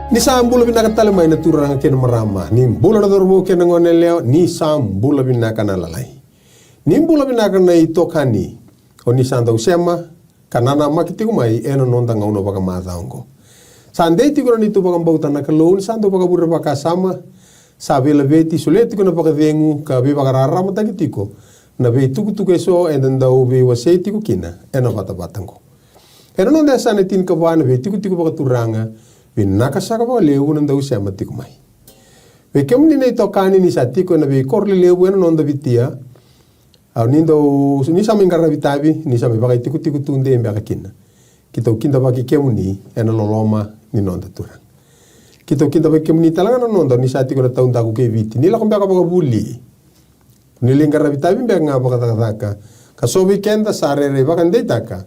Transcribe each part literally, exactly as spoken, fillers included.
Ni sa bula vinaka tale mai na turaga kei na marama, ni bula na cauravou kei na goneyalewa, ni sa bula vinaka na lalai. Ni bula vinaka na itokani, o ni sa dau sema ka nanamaki tiko mai ena noda gauna vakamacawa oqo. Sa dei tiko na neitou vakabauta na Kalou ni sa dau vakavure vakasama, sa veilaveti, solia tiko na vakacegu ka veivakararamataki tiko na veitukutuku eso eda dau veiwasei tiko kina ena vatavata oqo. Ena noda yasana e tinikava na veitikotiko vakaturaga, vinaka saka vakalevu na dau sema tiko mai. Vei kemuni na itokani ni sa tiko ena veikoro lelevu ena noda vitia, au ni dau, ni sa mai qaravi tavi, ni sa mai vakaitikotiko tudei beka kina. Keitou kidavaki kemuni ena loloma ni noda Turaga. Keitou kidavaki kemuni tale ga na noda ni sa tiko na taudaku kei Viti, ni lako beka vakavuli. Ni lai qaravi tavi beka ga vakacakacaka, ka so vei keda sa rairai vakadeitaka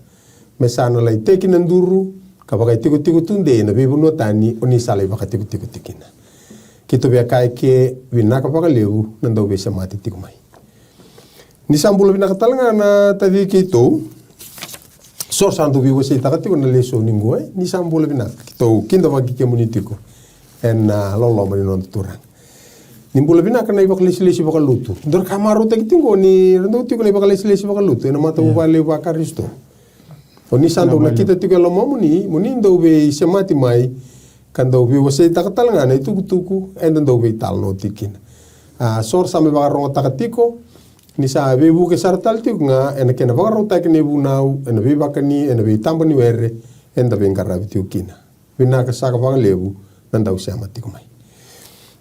me sa na lai teki na duru ka vakaitikotiko tudei ena veivanua tani o ni sa lai vakatikotiko tiko kina. Keitou via kaya ke vinaka vakalevu na dau veisemati tiko mai. Ni sa bula vinaka tale ga na taci keitou. So sa dau veiwaseitaka tiko na lesoni qo, e, ni sa bula vinaka. Keitou kidavaki kemuni tiko ena loloma ni noda Turaga. Ni bula vinaka na ivakalesilesi vakalotu. Dua na ka marautaki tiko ni ra dau tiko na ivakalesilesi vakalotu ena matavuvale vakarisito. O ni sa dau nakita tiko e lomamuni mo ni dau veisemati mai ka dau veiwaseitaka tale ga na itukutuku eda dau veitalanoa tiko kina. A, so ra sa mai vakarogotaka tiko, ni sa veivuke sara tale tiko ga ena kena vakarautaki na ivunau ena veivakani ena veitaba ni were eda veiqaravi tiko kina. Vinaka saka vakalevu na dau sema tiko mai.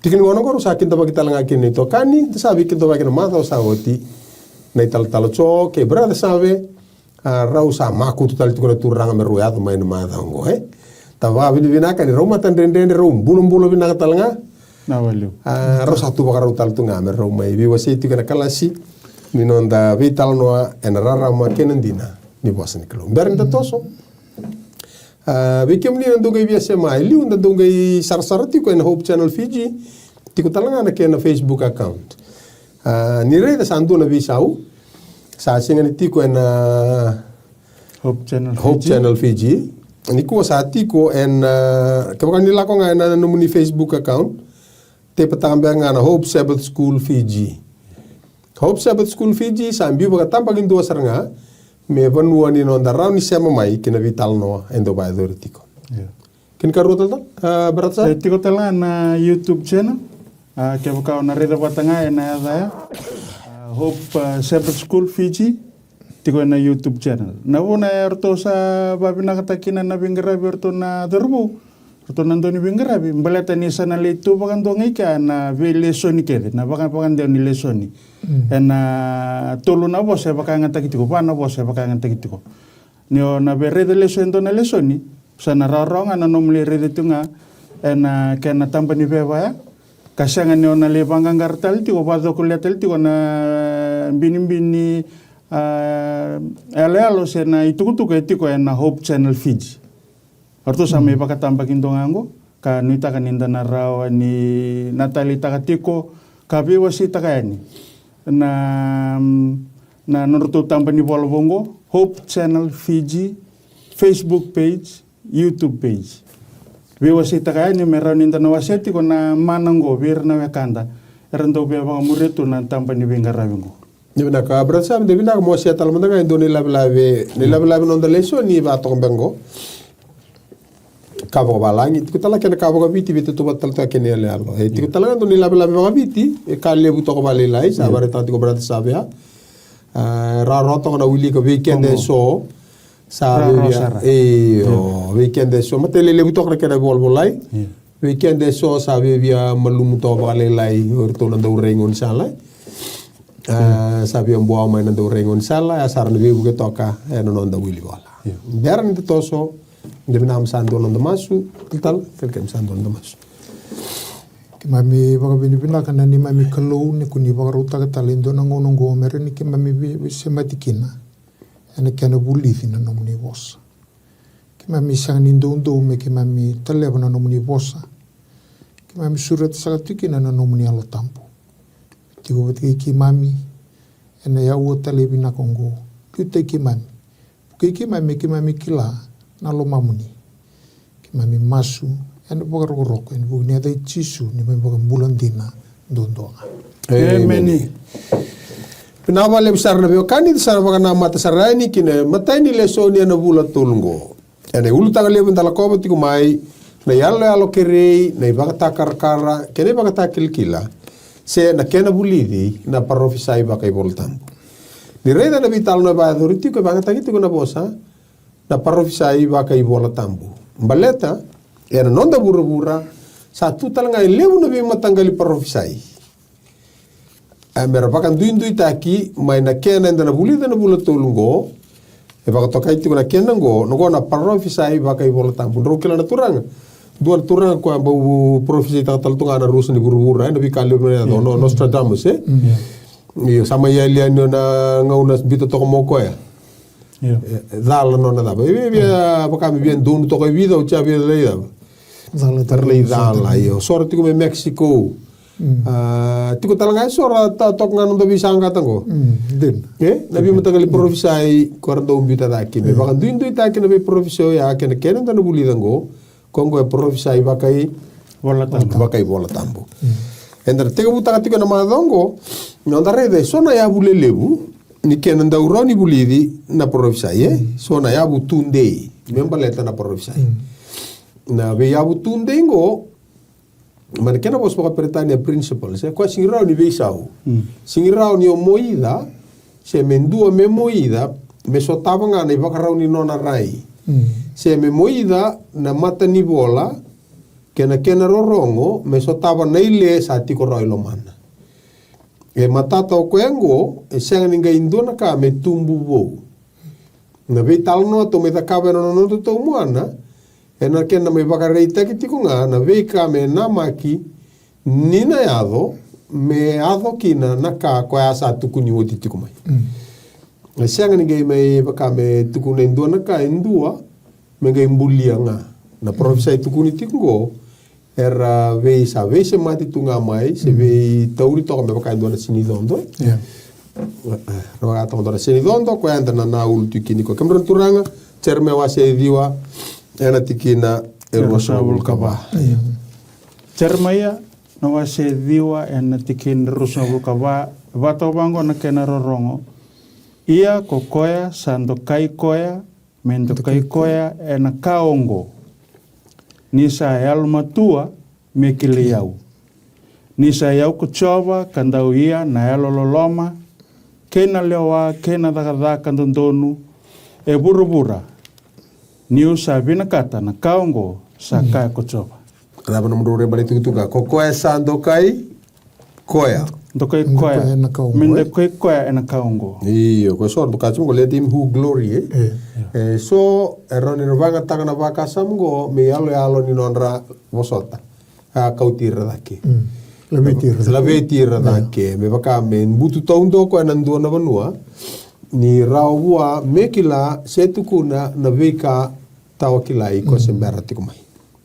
Tiki ni gauna oqo rau sa kidavaki tale ga kina na itokani, da sa veikidavaki na macawa sa oti, na italatala Jo kei Brother Save, a, rau sa makutu tale tiko na turaga me rau yaco mai na macawa oqo, e. Da vakavinavinaka ni rau matadredredre, rau bulabula vinaka tale ga. Na waliu. A, rau sa tu vakarau tale tu ga me rau mai veiwasei tiko ena kalasi ni noda veitalanoa ena rarama kei na dina ni vosa ni Kalou. Bera ni da toso. A, vei kemuni na dou qai via sema e liu, da dou qai sarasara tiko ena Hope Channel Fiji, tiko tale ga na kena Facebook account. A, ni raica sa dua na veisau sa sega ni tiko ena Hope Channel Fiji. Nikua sa tiko ena, kevaka ni lako ga ena nomuni Facebook account, teipataka beka ga na Hope Sabbath School Fiji. Hope Sabbath School Fiji sa biu vakatabakidua sara ga me vanua ni noda rawa ni sema mai ki na veitalanoa e dau vakayacori tiko. Ia. Kena ikarua tale, a, Brother Save? E tiko tale ga na YouTube channel. A, kevaka o na raica vata ga ena yaca ya, a, Hope, a, Sabbath School Fiji. Tiko ena YouTube channel. Na vuna eratou sa vavinakataka kina na veiqaravi eratou na cauravou, eratou na dau ni veiqaravi, baleta ni sa na lai tu vakadua ga i kea na veilesoni kece, na vakavakadewa ni lesoni. Ena tolu na vosa e vakayagataki tiko, va na vosa e vakayagataki tiko. Ni o na via raica lesu e dua na lesoni, sa na rawarawa ga na nomu lai raica tiko ga ena kena taba ni veva ya. Ka sega ni o na lai vaqaqara tale tiko, vacokolia tale tiko na binibini, a, yaloyalo se na itukutuku e tiko ena Hope Channel Fiji. Eratou sa mai vakatabakidua ga oqo, ka nuitaka ni da na rawa ni na taleitaka tiko ka veiwaseitaka yani na, na nodratou taba ni volavola oqo, Hope Channel Fiji Facebook page, YouTube page. Veiwaseitaka yani me rawa ni da na wasea tiko na mana oqo vei ira na wekada era dau via vakamuria tu na taba ni veiqaravi oqo. Ni vinaka, Brother Save, ni vinaka mo wasea tale mada ga e dua na ilavelave, na ilavelave ni noda lesoni vakatoka beka oqo. Ka vakavalagi, tiko tale ga kena ka vakaviti, veitautauvata tale toka kei na iyaloyalo. E tiko tale ga e dua na ilavelave vakaviti, e ka levu toka vakalailai, sa vakaraitaka tiko Brother Save ya. A, rawarawa toka na wilika vei keda eso. Sa via, io, vei keda eso. Matai lelevu toka na kena volavolai. Vei keda eso sa via malumu toka vakalailai o iratou na dau rai gaunisala. A, sa via buawa mai na dau rai gaunisala, ya sara na veivuke toka ena noda wilivola. Bera ni da toso, da vinaka me sa dua na noda masu, talatala, kerekere me sa dua na noda masu. Keimami vakavinavinaka na neimami Kalou ni ko ni vakarautaka tale e dua na gauna oqo me rawa ni keimami veisemati kina ena kena vulici na nomuni vosa. Keimami sega ni doudou me keimami taleva na nomuni vosa. Keimami sureta saka tiko kina na nomuni Yalo Tabu. Tiko vata kei keimami ena aua tale e vinaka oqo. Liutaki keimami. Vukei keimami me keimami kila na lomamuni. Keimami masu ena vakarokoroko ena vuku ni yaca i Jisu ni mai vakabula dina duadua ga. Emeni. Emeni. Vinaka vakalevu sara na veiwekani, sa na vakanamata sara yani ki na imatai ni lesoni ena vula tolu oqo. Ena iulutaga levu eda lakova tiko mai, na iyaloyalo kerei, na ivakatakarakara kei na ivakatakilakila, se na kena vulici na parofisai vakaivolatabu. Ni raica na veitalanoa e vakayacori tiko, e vakayagataki tiko na vosa na parofisai vakaivolatabu. Baleta ena noda vuravura sa tu tale ga e levu na veimataqali parofisai. E, me ra vakaduiduitaki mai na kena eda na vulica na vula tolu oqo. E vakatokai tiko na kena oqo, na oqo na parofisai vakaivolatabu. Drau kila na turaga, dua na turaga koya bau parofisaitaka tale tu ga na rusa ni vuravura, e, na veika levu na yaco, o Nostradamus, e? Io, sa mai yali yani na gauna biuta toka mai o koya. Io. E, e cala nona cava. E via, via vaka me via donu toka e vica, oti a via lai cava. Cala, tara lai cala, io. Sora tiko mai Mexico. A, tiko tale ga e sora ta toka ga noda veisaqata oqo. Dina. E, na veimataqali parofisai ko ra dau biuta cake me vakaduiduitaki na veiparofisai oya kei na kena eda na vulica oqo. Ko oqo e parofisai vakai, volatabu. Vakaivolatabu. Eda na tekivutaka tiko ena macawa oqo, noda raica e so na yavu lelevu ni kena dau rawa ni vulici na parofisai, e? So na yavu tudei me baleta na parofisai. Na veiyavu tudei oqo, mai na kena vosa vakaperitania principles, e, koya sigi rawa ni veisau. Sigi rawa ni o moica, se me dua me moica, me sotava ga na ivakarau ni nona rai. Se me moica na matanivola kei na kena rorogo, me sotava na ile sa tiko rawa i lomana. E matata o koya oqo, e sega ni qai dua na ka me tubu vou. Na veitalanoa tou mai cakava ena noda taumuana, ena kena mai vakaraitaki tiko ga na veika me namaki ni na yaco, me yaco kina na ka koya sa tukuni oti tiko mai. E sega ni qai mai vaka me tukuna e dua na ka e dua me qai bulia ga. Na parofisai tukuni tiko oqo, era vei, sa veisemati tu ga mai, se veitauri toka me vaka e dua na sinicodo. Ia. E, e, ra vaka toka dua na sinicodo, koya eda na, na ulu tu kina ko. Kemudrau na turaga, Jeremaia wase e ciwa, ena tikina e ruasagavulu ka va. Ia. Jeremaia na wase e ciwa, ena tikina e ruasagavulu ka va, vakatoka vaqo na kena rorogo. Ia ko koya sa dokai koya, me dokai koya ena ka oqo. Ni sa yalomatua me kilai au. Ni sa i au ko Jiova ka dau ia na yalololoma, kei na lewa, kei na cakacaka dodonu e vuravura. Niu sa vinakata na ka oqo, sa kaya ko Jiova. Cava na nomudrau raiba na itukutuku? Ko koya sa dokai koya. Dokai koya. Dokai koya ena ka oqo, e? Me dokai koya ena ka oqo. Io, ko so, dokai tiko, let him who glory, e? E. E, so, e rawa ni ra vakayagataka na vakasama oqo me yaloyalo ni nodra vosota. A, kauti ira cake. Mm. Laveti ira cake. Laveti ira cake. Me vaka me butu taudo koya na dua na vanua. Ni rawa vua me kila se tukuna na veika tawa kilai ko se bera tiko mai.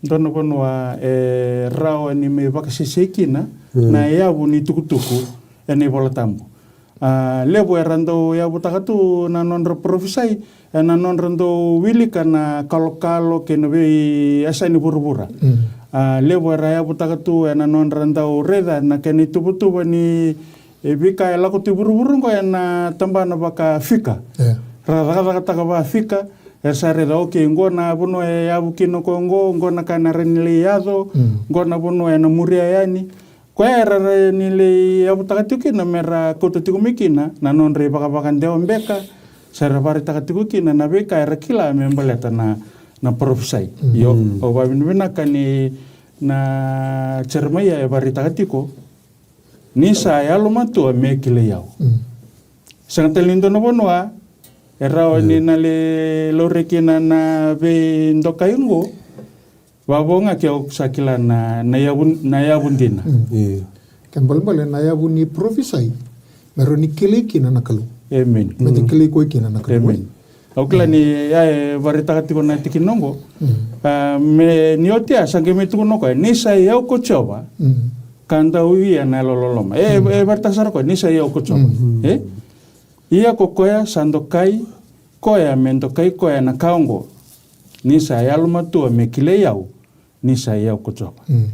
Dua na vanua e rawa ni mai vakasesei kina na yavu ni tukutuku ena iVola Tabu. A, levu era dau yavutaka tu na nodra parofisai ena nodra dau wilika na kalokalo kei na veiyasa ni vuravura. A, levu era yavutaka tu ena nodra dau raica na kena ituvatuva ni veika e lako tu i vuravura oqo ena tabana vakafika. Ra cakacakataka vakafika. Era sa raica, okay, qo na vanua e yavu kina ko qo, qo na ka ena rawa ni lai yaco, qo na vanua ena muria yani. Koya era rawa ni lai yavutaka tiko kina mera kauta tiko mai kina na nodra ivakavakadewa beka, sa ra vakaraitaka tiko kina na veika era kila me baleta na, na parofisai. Io, au vakavinavinaka ni na Jeremaia e vakaraitaka tiko ni sa yalomatua me kilai au. Sega tale ni dua na vanua e rawa ni na lai laurai kina na veidokai oqo. Vavo ga ke au sa kila na, na yavu, na yavu dina. Io. Ke balebale na yavu ni parofisai me rawa ni kilai kina na Kalou. Emeni. Me da kilai koya kina na Kalou. Emeni. Au kila ni a e vakaraitaka tiko na tikina oqo. A, me ni oti a sa qai mai tukuna o koya ni sa i au ko Jiova ka dau ia na yalololoma. E, e vakaraitaka sara o koya ni sa i au ko Jiova. E? Ia ko koya sa dokai koya me dokai koya na ka oqo. Ni sa yalomatua me kilai au, ni sa i au ko Jiova. Mm.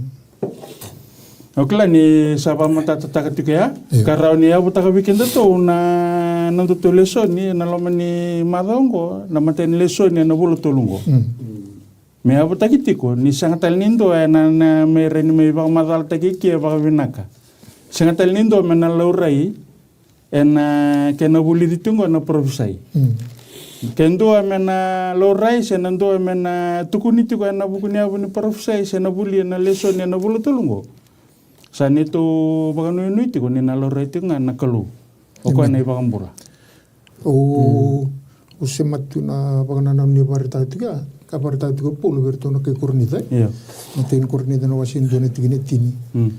Au kila ni sa vakamatatataka tiko ya. Io. Ka rawa ni yavutaka vei kedatou na, na nodatou lesoni ena loma ni macawa oqo, na imatai ni lesoni ena vula tolu oqo. Mm. Me yavutaki tiko ni sega tale ni dua ena, na, me rawa ni mai vakamacalataki eke vakavinaka. Sega tale ni dua me na laurai ena kena vulici tiko na parofisai. Mm. Ke dua me na laurai se na dua me na tukuni tiko ena vuku ni yavu ni parofisai se na vuli ena lesoni ena vula tolu oqo, sa neitou vakanuinui tiko ni na laurai tiko ga na Kalou. O koya na iVakabula. Au, au semati tu na vakanananu ni vakaraitaka tiko ya, ka vakaraitaka tiko o Paula vei iratou na kai Korinica. Io. Na imatai ni Korinica na wase e dua na tikina e tini. Mm.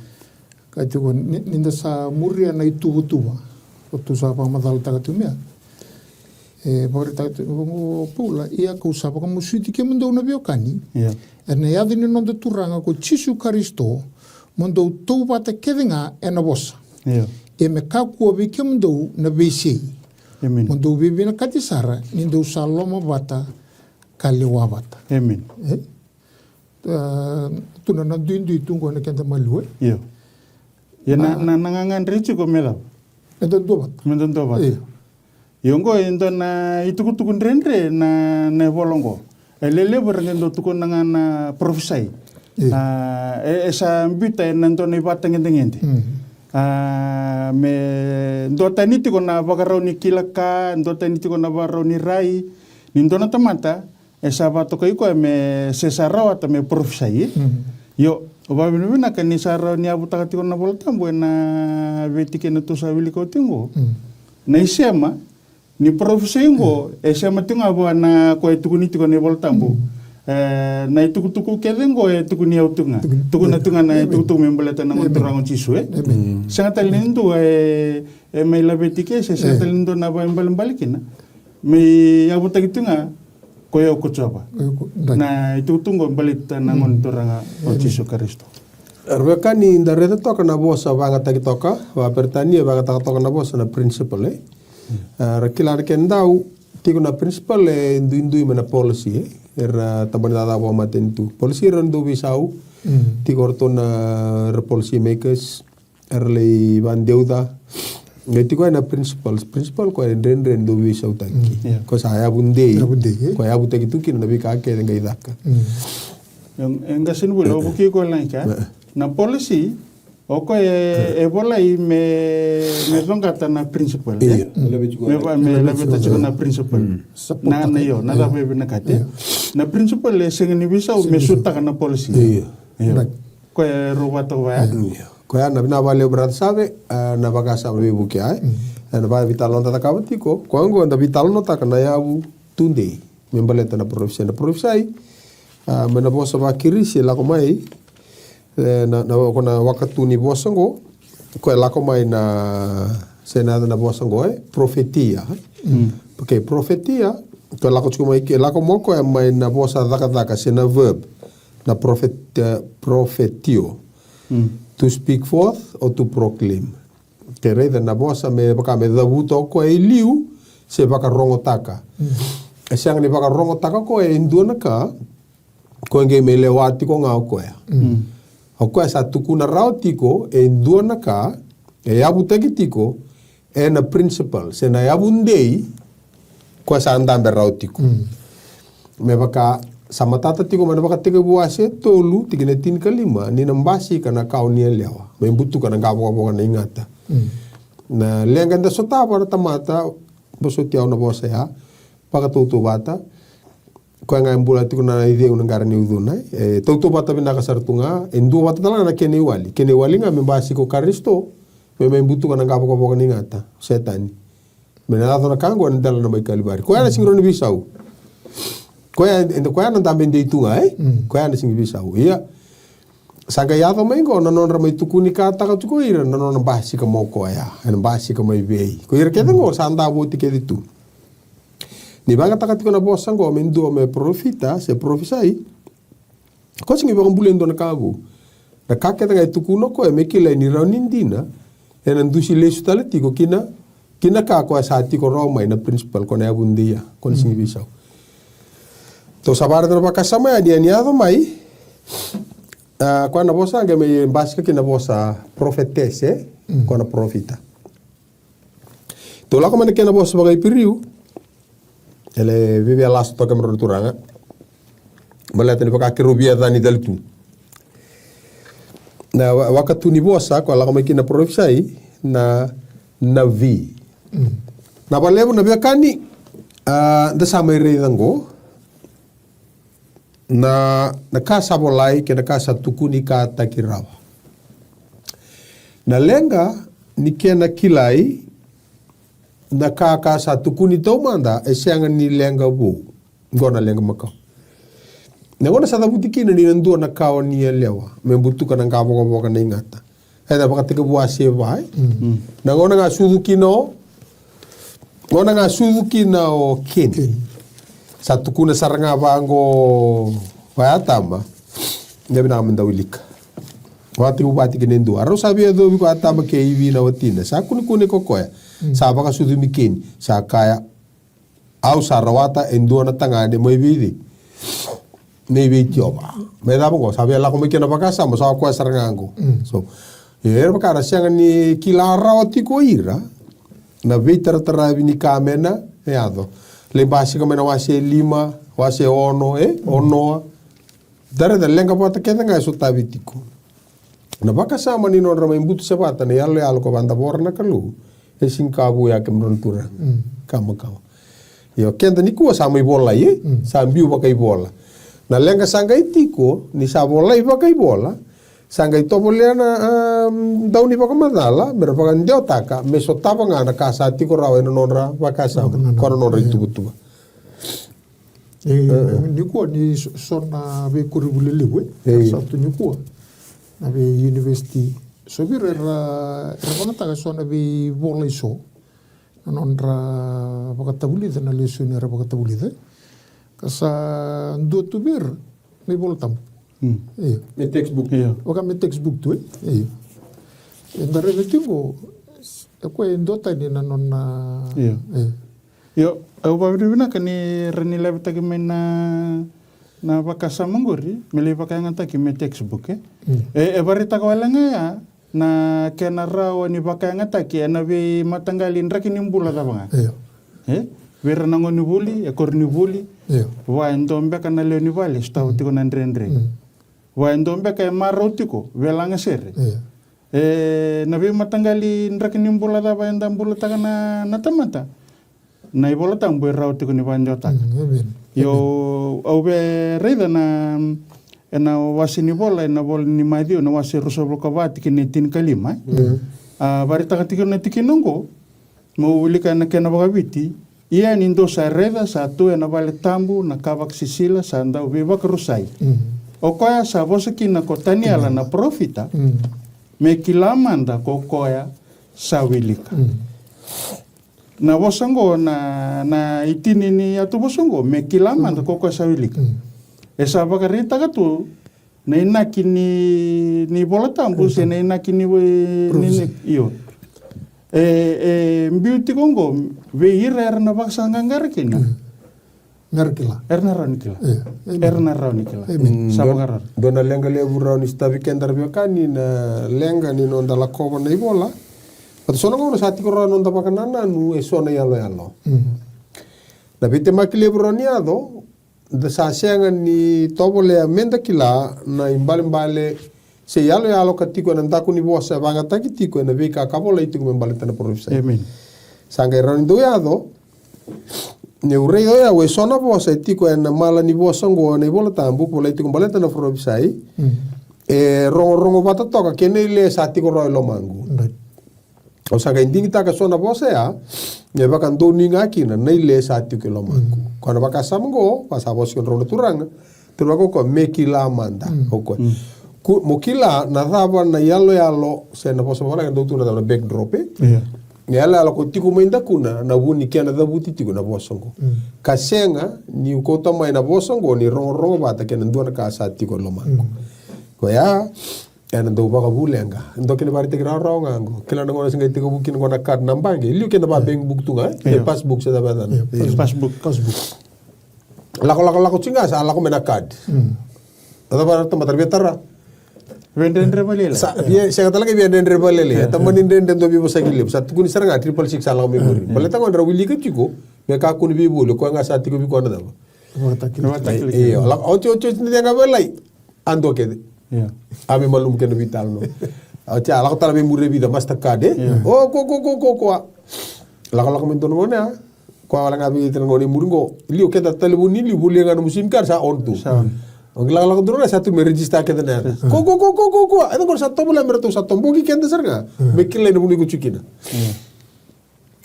Ka tiko ni, ni da sa muria na ituvatuva ratou sa vakamacalataka tiko mai ya. E vakaraitaka tiko o Paula, ia kau sa vakamasuti kemudou na veiwekani, io, ena yaca ni noda Turaga ko Jisu Karisito, mo dou tautauvata kece ga ena vosa. Io. Ia me kakua vei kemudou na veisei. Emeni. Mo dou veivinakati sara ni dou sa lomavata ka lewa vata. Emeni. E? A, tu na, na duidui tu qo ena keda maliwa. Io. Ia na, na, na gagadre tiko me cava? Me da duavata. Me da duavata. Io. Io, qo e dua na itukutuku dredre na, na ivola qo. E lelevu era qai dau tukuna ga na parofisai. Io. A, e, e sa biuta ena dua na ivakatagedegede. Mm. A, me duatani tiko na vakarau ni kila ka, duatani tiko na vakarau ni rai. Ni dua na tamata e sa vakatokai koya me se sa rawata me parofisai, e? Mm. Io, au vakavinavinaka ni sa rawa ni yavutaka tiko na iVola Tabu ena veitikina tou sa wilika oti qo. Mm. Na isema ni parofisai qo, e sema tiko ga vua na koya e tukuni tiko na iVola Tabu. Mm. E, na itukutuku kece qo e tukuni au tiko ga. Tukuni. Tukuna tiko ga na itukutuku me baleta na Gone Turaga o Jisu, e? Emeni. Mm. Sega tale ni dua e, e mai laveti ke, se sega tale ni dua na vakaibalebale kina. Me yavutaki tu ga ko yau ko Jiova. Ko yau ko, dai. Na itukutuku qo baleta na Gone Turaga o Jisu Karisito. Era veiwekani, da raica toka na vosa vakayagataki toka, vakaperitania vakayagataka toka na vosa na principle, e? Era kila na kena dau, tiko na principle e duidui mai na policy, e? Era tabana caca vakamatanitu. Policy era dau veisau, tiko o ratou na, era policy makers, era lai vakadeuca. Qai tiko ena principles. Principle koya e dredre ni dau veisautaki. Mm. Io. Koya sa yavu dei. Yavu dei, e? Koya yavutaki tu kina na veika kece qai caka. Mm. E, e qasenivuli, au vukei koya lagi ka. E. Na policy, o koya e, e volai me, me coqata na principle, e? Io. Me va-, me laveta tiko na principle. Mm. Na, na, io, na cava e vinakati. Io. Na principle e sega ni veisau me sutaka na policy. Io. Io. Right. Koya e rau vakatoka vaya. Io. Koya na vinaka vakalevu Brother Save, e, na vakasama veivuke ya, e. Mm. E, na vakaveitalanoa da cakava tiko, koya oqo da veitalanoataka na yavu tudei me baleta na parofisai. Na parofisai, a, mai na vosa vaKirisi e lako mai, e, na, na, ko na wakatu ni vosa oqo, koya e lako mai na, se na, na vosa oqo, e, profetia. Mm. Okay, profetia, koya e lako tiko mai, e lako mai koya mai na vosa cakacaka, se na verb, na profet-, e, profetio. Mm. To speak forth or to proclaim. Ke raica na vosa me vaka me cavuta o koya e liu se vakarogotaka. Mm. E sega ni vakarogotaka o koya e dua na ka, koya qai mai lewa tiko ga o koya. Mm. O koya sa tukuna rawa tiko e dua na ka e yavutaki tiko ena principle, se na yavu dei, koya sa dabe rawa tiko. Mm. Me vaka sa matata tiko mai na Vakatekivu wase tolu, tikina tinikalima, ni na basika na kawa ni yalewa me butuka na qavokavoka ni gata. Mm. Na leqa eda sotava na tamata, vosoti au na vosa ya, vakatautauvata. Koya ga e bula tiko na icegu na qara ni ucuna, e tautauvata vinaka sara tu ga, e duavata tale ga na kena iwali. Kena iwali ga me basika o Karisito, me mai butuka na qavokavoka ni gata, o Setani. Me na yaco na ka oqo ena dela na bai Kalivari. Koya na sega ni rawa ni veisau. Koya, e, koya na dabe dei tu ga, e? Mm. Koya na sega ni veisau. Ia, sa qai yaco mai oqo na nodra mai tukuni kataka tiko o ira na nona basika mai o koya. Ena basika mai vei? Ko ira kece oqo sa davo oti kece tu. Ni vakayagataka tiko na vosa oqo me dua me parofita se parofisai, koya sega ni vakabulai e dua na ka vou. Na ka kece ga e tukuna o koya me kilai ni rawa ni dina, ena dusi lesu tale tiko ki na, ki na ka koya sa tiko rawa mai na principle, koya na yavu dei ya, koya na sega ni veisau. Tou sa vakaraica na vakasama ya ni, ni yaco mai, A, koya na vosa qai mai basika kina na vosa prophetess, e? Koya na parofita. Tou lako mai na kena vosa vakaIperiu. E lai via lasu toka me rau na turaga. Baleta ni vaka keirau via yacani tale tu. Na wa- waka tu ni vosa, koya lako mai kina na parofisai, na, na vi. Na vakalevu na veiwekani, a, da sa mai raica qo. Na, na ka sa volai, kei na ka sa tukuni kataki rawa. Na leqa, ni kena kilai, na ka ka sa tukuni taumada, e sega ni leqa vou. Qo na leqa makawa. Na gauna sa cavuti kina ni na dua na kawa ni yalewa, me butuka na qavokavoka na igata. E na Vakatekivu wase va, e? Na gauna ga sucu kina o, gauna ga sucu kina o Keni. Sa tukuna sara ga vaqo, vaya tama. Ia vinaka me da wilika. Vakatekivu va tikina e dua. A rau sa via yacovi ko Atama kei Ivi na watina. Sa kunekune ko koya. Sa vakasucumi Keni. Sa kaya, au sa rawata e dua na tagane mai vei cei? Mai vei Jiova. Mai cava qo, sa via lako mai kina vakasama, sa o koya sara ga qo. So, e, era vaka ra sega ni kila rawa tiko ira na veitarataravi ni ka me na yaco. Lai basika mai na wase lima, wase ono, e? O Noa. Da raica leqa vata kece ga e sotavi tiko. Na vakasama ni nodra mai butu sevata na iyaloyalo ko vakadavora na Kalou, e sega ni ka vou ya kemudrou na turaga. Ka makawa. Io, keda nikua sa mai volai, e? Sa biu vakaivola. Na leqa sa qai tiko, ni sa volai vakaivola, sa qai tovolea na, a, dau ni vakamacala, me ra vakadewataka, me sotava ga na ka sa tiko rawa ena nodra vakasama, ko na nodra ituvatuva. E, nikua ni so, so na veikuri vuli levu, e? Sa tu nikua. Na vei university. So vei ira era, era vagataka so na veivola i so. Na nodra vakatavulica, na lesoni era vakatavulica. Ka sa dua tu vei ira, na iVola Tabu. Io. Me textbook. Io. Vaka me textbook tu, e? Io. Eda raica tiko, e koya e dua tani na nona. Io. Io. Io, au vakavinavinaka ni ra ni lavitaki mai na, na vakasama qori, me lai vakayagataki me textbook, e? E, e vakaraitaka wale ga ya na kena rawa ni vakayagataki ena veimataqali draki ni bula cava ga. Io. E? Vei ira na gonevuli, e koronivuli. Io. Vua e dua beka na lewe ni vale, sotava tiko na dredre. Vua e dua beka e marau tiko, veilagasere. Io. E, na veimataqali draki ni bula cava eda bulataka na, na tamata. Na iVola Tabu e rawa tiko ni vakadewataka. Io, au via raica na, ena wase ni vola, ena vola ni Maciu, na wase ruasagavulu ka va, tikina e tinikalima, e? A, vakaraitaka tiko na tikina oqo, meu wilika ena kena vakaviti. Ia ni dou sa raica, sa tu ena vale tabu na ka vakasisila, sa dau veivakarusai. O koya sa vosa kina ko Taniela na parofita, me kila mada ko koya sa wilika. Na vosa oqo, na, na itini ni yatuvosa oqo, me kila mada ko koya sa wilika. E sa vakaraitaka tu na inaki ni, ni iVola Tabu, se na inaki ni, ni, ni, io. E, e biu tiko oqo vei ira era na vakasaqaqara kina. Mera kila. Era na rawa ni kila. Io. Era na rawa ni kila. Sa vakarau. Dua na leqa levu rawa ni sotavi keda ra veiwekani na leqa ni noda lakova na ivola. Vata so na gauna sa tiko rawa na noda vakanananu e so na iyaloyalo. Na veitemaki levu rawa ni yaco, da sa sega ni tovolea meda kila na ibalebale se iyaloyalo ka tiko ena daku ni vosa e vagataki tiko ena veika ka volai tiko me baleta na parofisai. Sa qai rawa ni dau yaco, niu raica o yau e so na vosa e tiko ena mala ni vosa oqo ena iVola Tabu, volai tiko baleta na parofisai, e rogorogo vata toka kei na ile sa tiko rawa e lomaqu. Au sa qai digitaka so na vosa ya, me vakadonui ga kina na ile sa tiko e lomaqu. Koya na vakasama oqo, va sa vosa kina rau na turaga, turaga o koya, me kila mada o koya. Mo kila na cava na iyaloyalo, se na vosa vavalagi dau tu na cava na backdrop, e? Na iyaloyalo ko tiko mai dakuna, na vu ni kena cavuti tiko na vosa oqo. Ka sega niu kauta mai na vosa oqo ni rogorogo vata kei na dua na ka sa tiko e lomaqu. Koya, ena dau vakavuleqa. Dua kina vakaraitaki rawarawa ga oqo. Kila na gauna se qai tekivu kina oqo na card na baqe. Liu kina va bank book tu ga, e? Passbook se cava yacana. Passbook. Lako, lako, lako tiko ga sa lako mai na card. Na cava na tamata ra via tara? Vedredre valele. Sa via sega tale ga via dredre valele. E tamani dredre dua veivosaki levu. Sa tukuni sara ga triple six sa lako mai muri. Baleta ga drau wilika tiko me kakua ni veivoli, o koya ga sa tiko vei koya na cava. Vakatakilakila. Io, lako oti oti oti na cega velai. A dua kece. Io. A me malumu kena veitalanoa. Oti a lako tale mai muri e vica Mastercard e. Io. O ko ko ko ko ko a. Lako lako mai dua na gone a. Koya wale ga vei ira na gone i muri qo. Liu keda talevoni liu volia ga na musim kara sa on tu. Sa on. O qai lakolako dua na sa tu me register keda na yara. Ko ko ko ko ko ko. Eda qo sa tovolea me ratou sa toboki keda sara ga. Me kilai na vanua iko tiko kina.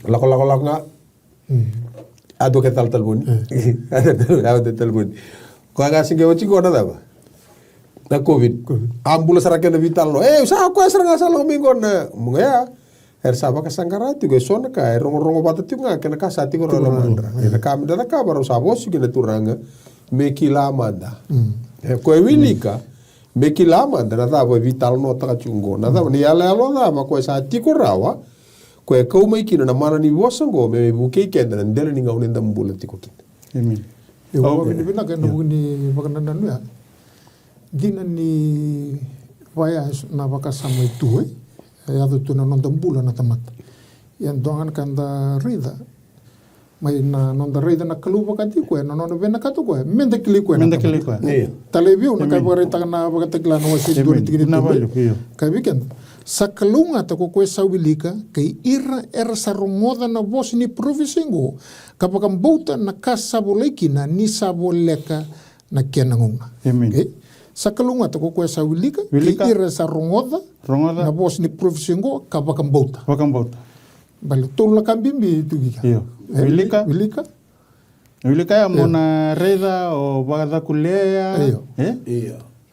Lakolako lako ga. A dua kece tale talevoni. A dua talevoni. Koya ga se qai oti qo na cava. Na covid. A bula sara kena veitalanoa. E sa koya sara ga sa lako mai qo na muga ya. Era sa vakasaqara tiko e so na ka e rogorogo vata tiko ga kei na ka sa tiko rawa e lomadra. E na ka me da cakava rau sa vosa kina na turaga me kila mada. E koya e wilika me kila mada na cava e veitalanoataka tiko oqo, na cava ni yaloyalo cava koya sa tiko rawa, koya e kau mai kina na mana ni vosa oqo me vukei keda na dela ni gauna eda bula tiko kina. Emeni. Io, vakavinavinaka ena vuku ni vakanananu ya. Dina ni vaya na vakasama e tu e yaco tu na noda bula na tamata. Ia dua ga na ka da raica mai na noda raica na Kalou vakati koya, na nona vinakata koya me da kilai koya. Me da kilai koya. Io. Talei vei au na ka e vakaraitaka na Vakatakila na wase dua na tikina e tinikadua. Io. Ka vei keda sa kalougata ko koya sa wilika kei ira era sa rogoca na vosa ni parofisai oqo ka vakabauta na ka sa volai kina ni sa voleka na kena gauna. Emeni. Sa kalougata ko koya sa wilika kei ira sa rogoca na vosa ni parofisai oqo ka vakabauta. Vakabauta. Bale tolu na ka bibi tu kika. Io. Wilika. Wilika. Wilika ya mo na raica o vakacakulea. Io.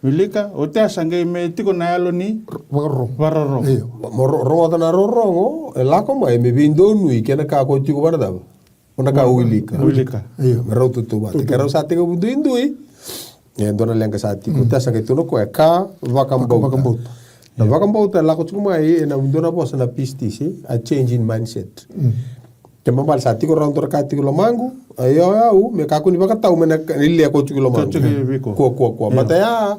Wilika o te a sa qai me tiko na yalo ni vakarorogo. Vakarorogo. Io. Mo rogoca na rorogo e lako mai me veidonui kei na ka ko tiko vakacava. O na ka o wilika. Wilika. Io. Me rau tutuvata. Ke rau sa tekivu duidui. E dua na leqa sa tiko. Te a sa qai tukuna o koya ka vakabauta. Vakabauta. Na vakabauta e lako tiko mai ena dua na vosa na pistis, a change in mindset. Ke mabale sa tiko rau dua na ka tiko lomaqu, a io au me kakua ni vakatau me na ka ni lea ko tiko lomaqu. Kua kua kua. Bata ya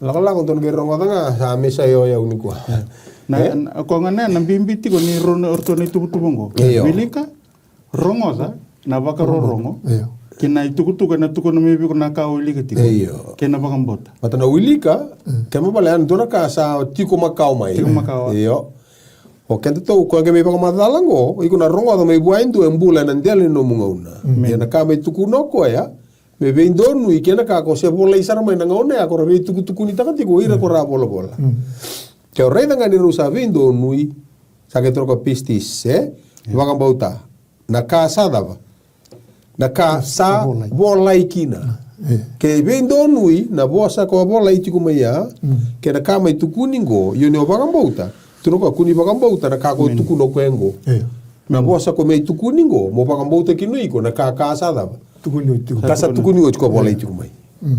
lakolako dua na qai rogoca ga sa me sa io au ni kua. Na ko ga na bibi tiko ni rona orto na ituvatuva oqo. Io. Wilika. Rogoca na vakarorogo kei na itukutuku ena tukuna mai vei iko na ka o wilika tiko. Io. Kei na vakabauta. Vata na wilika, kena ibalebale ya na dua na ka sa tiko makawa mai. Tiko makawa. Io. O kedatou ko qai mai vakamacala oqo, iko na rogoca mai vua e dua e bula ena dela ni nomu gauna. Ia na ka mai tukuna o koya me veidonui kei na ka ko se volai sara mai na gauna ya ko ra veitukutukunitaka tiko o ira ko ra volavola. Ke o raica ga ni rau sa veidonui, sa qai toro ka pistis e vakabauta. Na ka sa cava? Na ka sa volai kina. Ke veidonui na vosa ko a volai tiko mai ya, kei na ka mai tukuni qo, io ni o vakabauta. Tukuna o koya ko ni vakabauta na ka ko tukuna o koya qo. Na vosa ko mai tukuni qo mo vakabauta kina o iko na ka ka sa cava? Tukuni oti. Ka sa tukuni oti ko a volai tiko mai.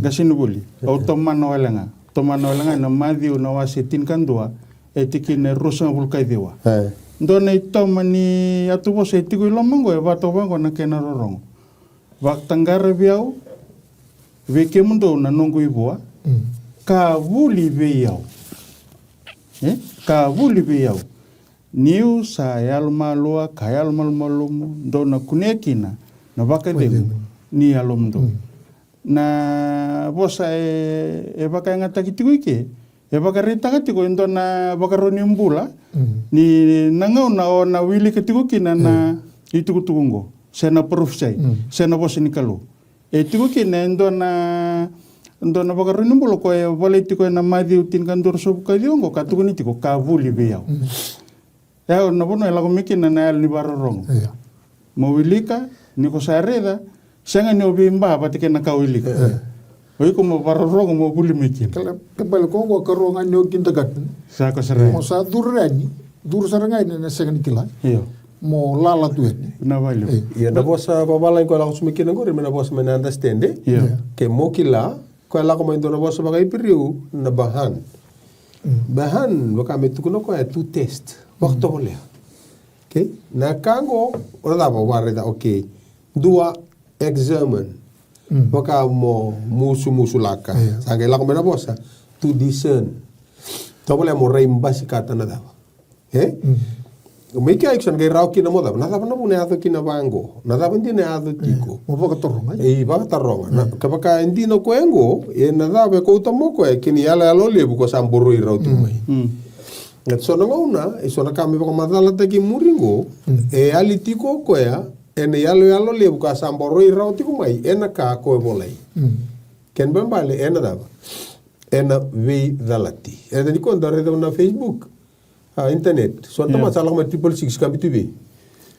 Qase ni vuli. Au tomana wale ga. Tomana wale ga ena Maciu na wase tinikadua. E tikina e ruasagavulu ka ciwa. Dua na itoma ni yatuvosa e tiko i loma oqo e vakatau vaqo na kena rorogo. Vakataqara vei au, vei kemudou na noqu ivua, ka vuli vei au. E? Ka vuli vei au. Niu sa yalomalua ka yalomalumalumu, dou na kunea kina na vakacegu ni yalomudou. Na vosa e, e vakayagataki tiko i ke, e vakaraitaka tiko e dua na vakarau ni bula ni na gauna o na wilika tiko kina na itukutuku oqo, se na parofisai, se na vosa ni Kalou. E tiko kina e dua na, dua na vakarau ni bula ko e volai tiko ena Maciu tinikadua ruasagavulu ka ciwa oqo ka tukuni tiko ka vuli vei au. E au na vanua e lako mai kina na yalo ni vakarorogo. Mo wilika, ni ko sa raica, sega ni o veiba vata kei na ka o wilika. O iko mo vakarorogo mo vuli mai kina. Kala, ke bale ko ko karua ga ni o kindergarten. Sa ko sara. Mo sa curu yani, curu sara ga yani na sega ni kila. Io. Mo lala tu yani. Na vale. Ia na vosa vavalagi ko lako tu mai kina qori, me na vosa me na understand. Io. Ke mo kila, ko e lako mai dua na vosa vakaIperiu na bahan. Bahan, vaka me tukuna koya e to test. Vakatovolea. Okay? Na ka qo, o na cava, o vakaraica, okay. Dua, examine. Vaka mo musumusulaka. Sa qai lako mai na vosa to discern. Tovolea mo rai basikata na cava. E? Mai kea iko sa na qai rawa kina mo cava. Na cava na vuna e yaco kina vaqo. Na cava dina e yaco tiko. Mo vakataroga. E, vakataroga. Na, kevaka e dina o koya qo, e na cava e kauta mai o koya, kena iyaloyalo levu ko sa boroi rawa tiko mai. E so na gauna, e so na ka me vakamacalataki muri qo, e yali tiko o koya, e na iyaloyalo levu ka sa boroi rawa tiko mai, e na ka ko e volai. Kena balebale, e na cava. E na veicalati. E na ni koda raica na Facebook. A, internet. So na tamata sa lako mai triple six ka biu tu vei.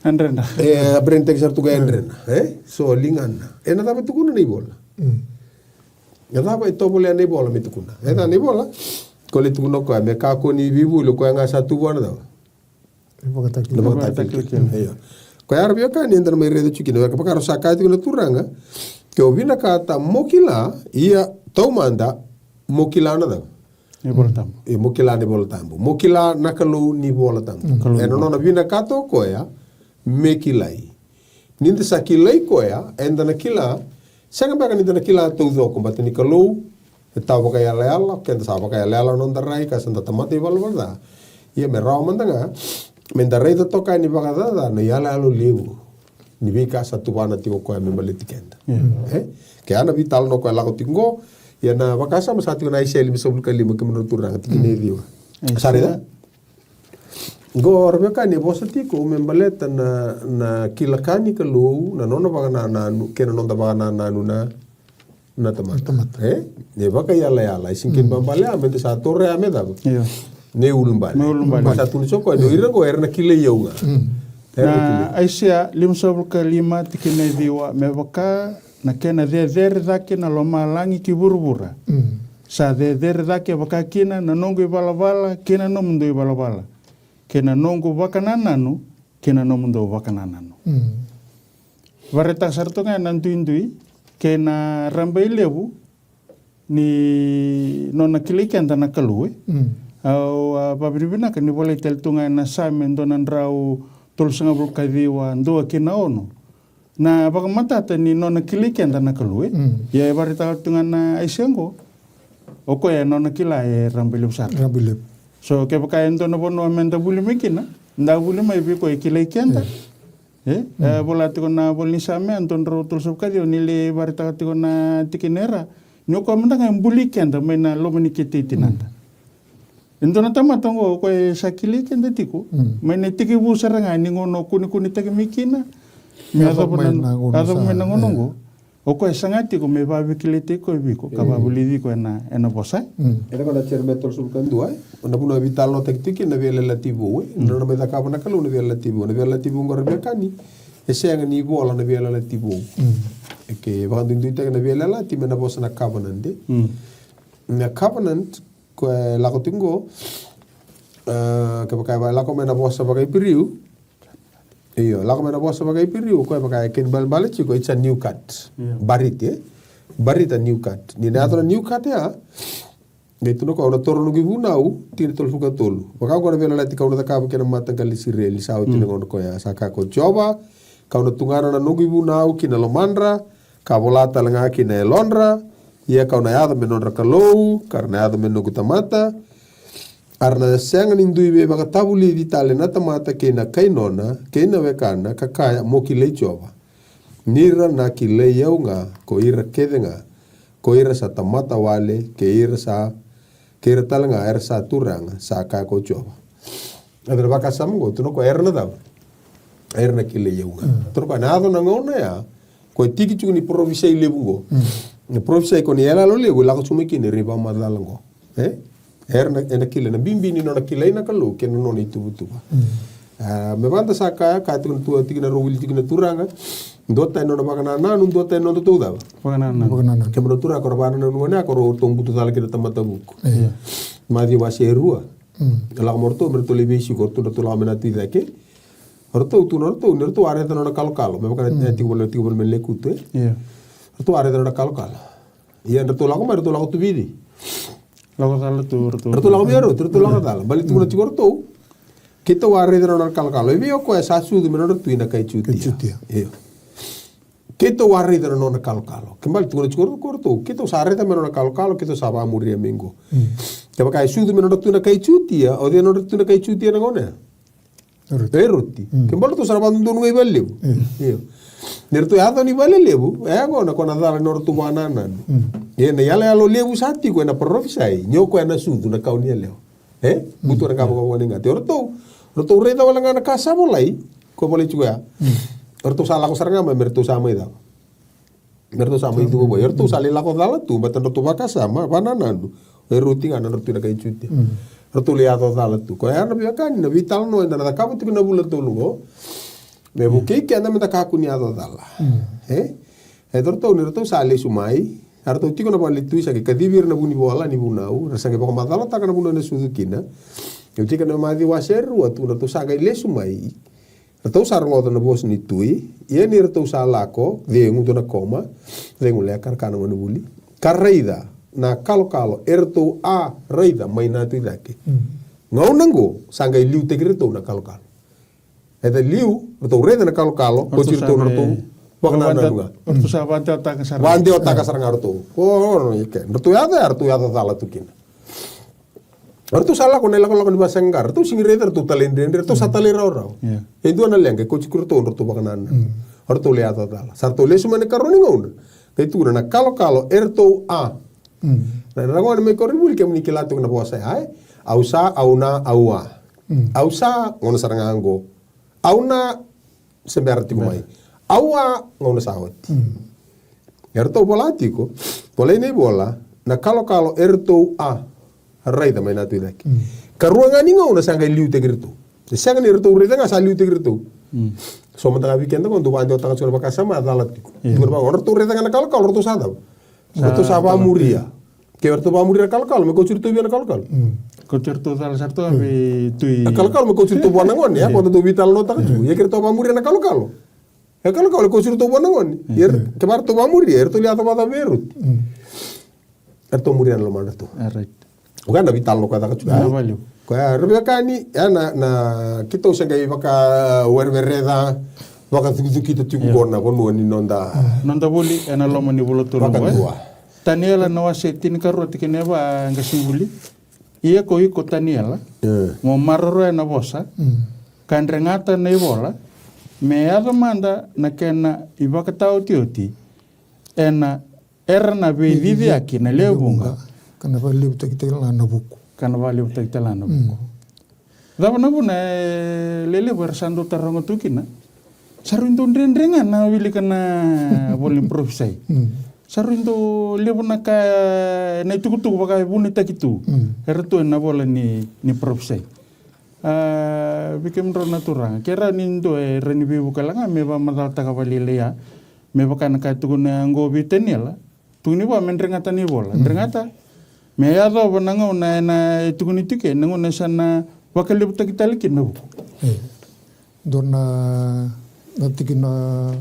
Adrena. E, a brain taki sara tu ga adrena. E? So ligana. E na cava tukuna na ivola. E cava e tovolea na ivola me tukuna. E cava na ivola. Ko le tukuna o koya me kakua ni veivoli o koya ga sa tu vua na cava. Na vakatakilakila. Io. Koya era veiwekani eda na mai raica tiko kina. Vaka, vaka era sa kaya tiko na turaga. Ke o vinakata mo kila, ia taumada mo kila na cava. Ni vola tabu. E, mo kila ni vola tabu. Mo kila na Kalou ni vola tabu. E na nona vinakata o koya me kilai. Ni da sa kilai koya, eda na kila, sega beka ni da na kila taucoko, baleta ni Kalou e tawa vakaiyalayala, keda sa vakaiyalayala na noda rai, ka sa da tamata ivalavala ca. Ia me rawa mada ga me da raica toka yani vakacaca na iyaloyalo levu ni veika sa tuvana tiko koya me baleti keda. E? Ke a na veitalanoa koya lako tiko qo, ia na vakasama sa tiko na Aisea limasagavulu ka lima, kemudou na turaga, tikina e ciwa. Sa raica? Qo ra veiwekani e vosa tiko me baleta na, na kila ka ni Kalou, na nona vakanananu, kei na noda vakanananu na, na tamata. E? Ni vakaiyalayala, e sega ni kena balebale ya, me da sa toro ya me cava. Me ulubale. Me ulubale. Sa tukuna tiko o koya, ni o ira qo era na kilai au ga. Na Aisea limasagavulu ka lima, tikina e ciwa, me vaka na kena cecere cake na lomalagi ki vuravura. Sa cecere cake vaka kina na noqu ivalavala kei na nomudou ivalavala, kei na noqu vakanananu kei na nomudou vakanananu. Vakaraitaka sara tu ga na duidui kei na rabailevu ni nona kilai keda na Kalou, e. Au a vakavinavinaka ni volai tale tu ga ena Same dua na drau tolusagavulu ka ciwa, dua ki na ono. Na vakamatata ni nona kilai keda na Kalou, e. Ia e vakaraitaka tu ga na Aisea qo, o koya e nona kila e rabailevu sara. Rabailevu. So kevaka e dua na vanua me da vuli mai kina, da vuli mai vei koya e kilai keda. E, e vola tiko na vola ni Same dua na drau tolusagavulu ka ciwa, ni lai vakaraitaka tiko na tikina e ra, ni o koya mada ga e buli keda mai na loma ni kete i tinada. E dua na tamata oqo o koya e sa kilai keda tiko mai na itekivu sara ga ni gauna o kunekunetaki mai kina me yacova mai na gauna oqo. O koya e saga tiko me vakaveikilai tiko vei iko ka vakavulici iko ena, ena vosa. E na gauna Jeremaia tolusagavulu ka dua, e na vanua e veitalanoataki tiko kina na veiyalayalati vou, e na nona mai cakava na Kalou na veiyalayalati vou. Na veiyalayalati vou oqo ra veiwekani, e sega ni vola na veiyalayalati vou. E ke vakaduiduitaki na veiyalayalati mai na vosa na covenant, e. Na covenant, ko e lako tiko qo, e, kevaka e lako mai na vosa vakaIperiu. Io, lako mai na vosa vakaIperiu, ko e vaka e kena balebale tiko, it's a new cut. Barit, e? Barit a new cut. Ni na yaco na new cut ya, qai tukuna o koya, au na toro noqu ivunau, tikina tolusagavulu ka tolu. Vaka oqo na veiyalayalati kau na cakava kei na mataqali Isireli, sa oti na gauna koya, sa kaya ko Jiova, kau na tugana na noqu ivunau ki na lomadra, ka vola tale ga ki na yalodra, ia kau na yaco me nodra Kalou, ka ra na yaco me noqu tamata. A ra na sega ni dui veivakatavulici tale na tamata kei na kai nona, kei na wekana, ka kaya, mo kilai Jiova. Ni ra na kilai au ga, ko ira kece ga, ko ira sa tamata wale, kei ira sa, kei ira tale ga era sa turaga, sa kaya ko Jiova. A cava na vakasama oqo, tukuna o koya era na cava? Era na kilai au ga. Tukuna o koya na yaco na gauna ya, ko e tiki tiko ni parofisai levu oqo. Na parofisai ko ni yalayala levu, e lako tiko mai kina, era ivakamacala oqo. E? Era na, ena kilai, na bibi ni nona kilai na Kalou, kei na nona ituvatuva. A, me vaka da sa kaya, kaya tiko na tu, tiko na rau wili tiko na turaga, duatani nona vakanananu, duatani nodatou cava? Vakanananu. Vakanananu. Kemudou na turaga, ko ra vakanananu gona, ko ra tou butu cala kina tamata vuku. Maciu wase e rua. Lako mai o ratou, me ratou lai veisiko, o ratou, ratou lako mai na tu i cake. O ratou tu na ratou, ni ratou a raica na nona kalokalo. Me vaka na tiko vale, tiko vale me lekutu, e? Ratou a raica na nona kalokalo. Ia ratou lako mai, ratou lako tu vei cei? Lako cala tu, ratou. Ratou lako vei ratou, ratou lako cala. Baleta tukuna tiko o ratou. Keitou a raica na nona kalokalo. E vei o koya sa sucu me nodra tui na kai Jutia. Kai Jutia. Io. Keitou a raica na nona kalokalo. Ke bale tukuna tiko ko ratou, keitou sa raica me nona kalokalo, keitou sa vakamuria me qo. Kevaka e sucu me nodra tu na kai Jutia, o cei nodra tu na kai Jutia na gauna ya? Eroti. Ke bale ratou sa na vakadodonu ga i Valelevu. Io. Ni ratou yaco ni Valelevu, e yago na ko na cala ni nodratou vakanananu. Ia na iyaloyalo levu sa tiko ena parofisai ni o koya na sucu na kawa ni yalewa. E butu na ka vakavakaniga. Te o ratou, ratou raica wale ga na ka sa volai, ko volai tiko ya. O ratou sa lako sara ga mai me ratou sa mai cava? Me ratou sa mai cuva vua. E ratou sa lai lako cala tu, baleta ratou vakasama, vakanananu. E roti ga na ratou na kai Jutia. Ratou lai yaco cala tu. Koya na veiwekani, na veitalanoa eda na cakava tiko na vula tolu qo. Me vukei keda me da kakua ni yaco cala. E? E ratou ni ratou sa lesu mai. A ratou tiko na vale tui sa qai kacivi ira na vunivola ni vunau. Ra sa qai vakamacalataka na vanua na sucu kina. E tiko na Maciu wase rua tu na ratou sa qai lesu mai. Ratou sa rogoca na vosa ni tui, ia ni ratou sa lako, cegu dua na koma, cegu leka, ra kana gone vuli. Ka raica na kalokalo, eratou a raica mai na tu i cake. Gauna qo, sa qai liutaki iratou na kalokalo. Eda liu, ratou raica na kalokalo, oti ratou na ratou vakanananu ga. Ratou sa vadewataka sara. Vadewataka sara ga ratou. O, o, o, ike. Ratou yaco, ya ratou yaco cala tu kina. O ratou sa lako na ilakolako ni vasaqaqara, ratou sigi raica, ratou talaidredre, ratou sa talairawarawa. E dua na leqa e kauti iratou, ratou vakanananu. O ratou le yaco cala. Sa ratou lesu mai na karua ni gauna. Qai tukuna na kalokalo, eratou a. Na, na gone mai koronivuli, kemuni kila tiko na vosa ya, e? Au sa, au na, au a. Au sa, gauna sara ga qo. Au na, se bera tiko mai. Au a, gauna sa oti. Eratou vola tiko, volai na ivola, na kalokalo eratou a raica mai na tu i cake. Karua ga ni gauna sa qai liutaki iratou. E sega ni ratou raica ga sa liutaki iratou. So mada ga vei keda qo dou vakadewataka tiko na vakasama, a cala tiko. Tiko na vaka, o ratou raica ga na kalokalo, ratou sa cava? Ratou sa vakamuria. Ke ratou vakamuria na kalokalo, me kauti iratou via na kalokalo? Kauti iratou cala sara tu ga vei tui. Na kalokalo me kauti iratou vua na gone, ya ko dou veitalanoataka tu. Ia ke ratou vakamuria na kalokalo. E kalokalo e kauti iratou vua na gone. Ia ke vaka ratou vakamuria, eratou lai yaco vakacava vei Eroti? Eratou muria na lomadratou. Oka na veitalanoa koya caka tu. Koya ra veiwekani, ya na, na keitou se qai vakawerewereca, vakacukicukita tiko qo na vanua ni noda. Noda vuli ena loma ni vula tolu qo, e? Vakadua. Taniela na wase tinikarua tikina e va, qasenivuli. Ia ko iko Taniela, mo maroroya na vosa, ka dregata na ivola, me yaco mada na kena ivakataotioti, ena, era na veiciciyaki na lewe vuqa. Ka na vakalevutaki tale ga na vuku. Ka na vakalevutaki tale ga na vuku. Cava na vuna e lelevu era sa dau taroga tu kina? Sa rui dau dredre ga na wilika na vola ni parofisai. Sa rui dau levu na ka, na itukutuku vaka e vunaitaki tu. Era tu ena vola ni, ni parofisai. A, vei kemudrau na turaga, ke rawa ni dua e rawa ni veivuke ga me vakamacalataka vakalailai, me vaka na ka e tukuna qo vei Taniela. Tukuni vua me dregata na ivola. Dregata. Me yacova na gauna ena e tukuni tiko, na gauna sa na vakalevutaki tale kina na vuku. Dua na, na tikina,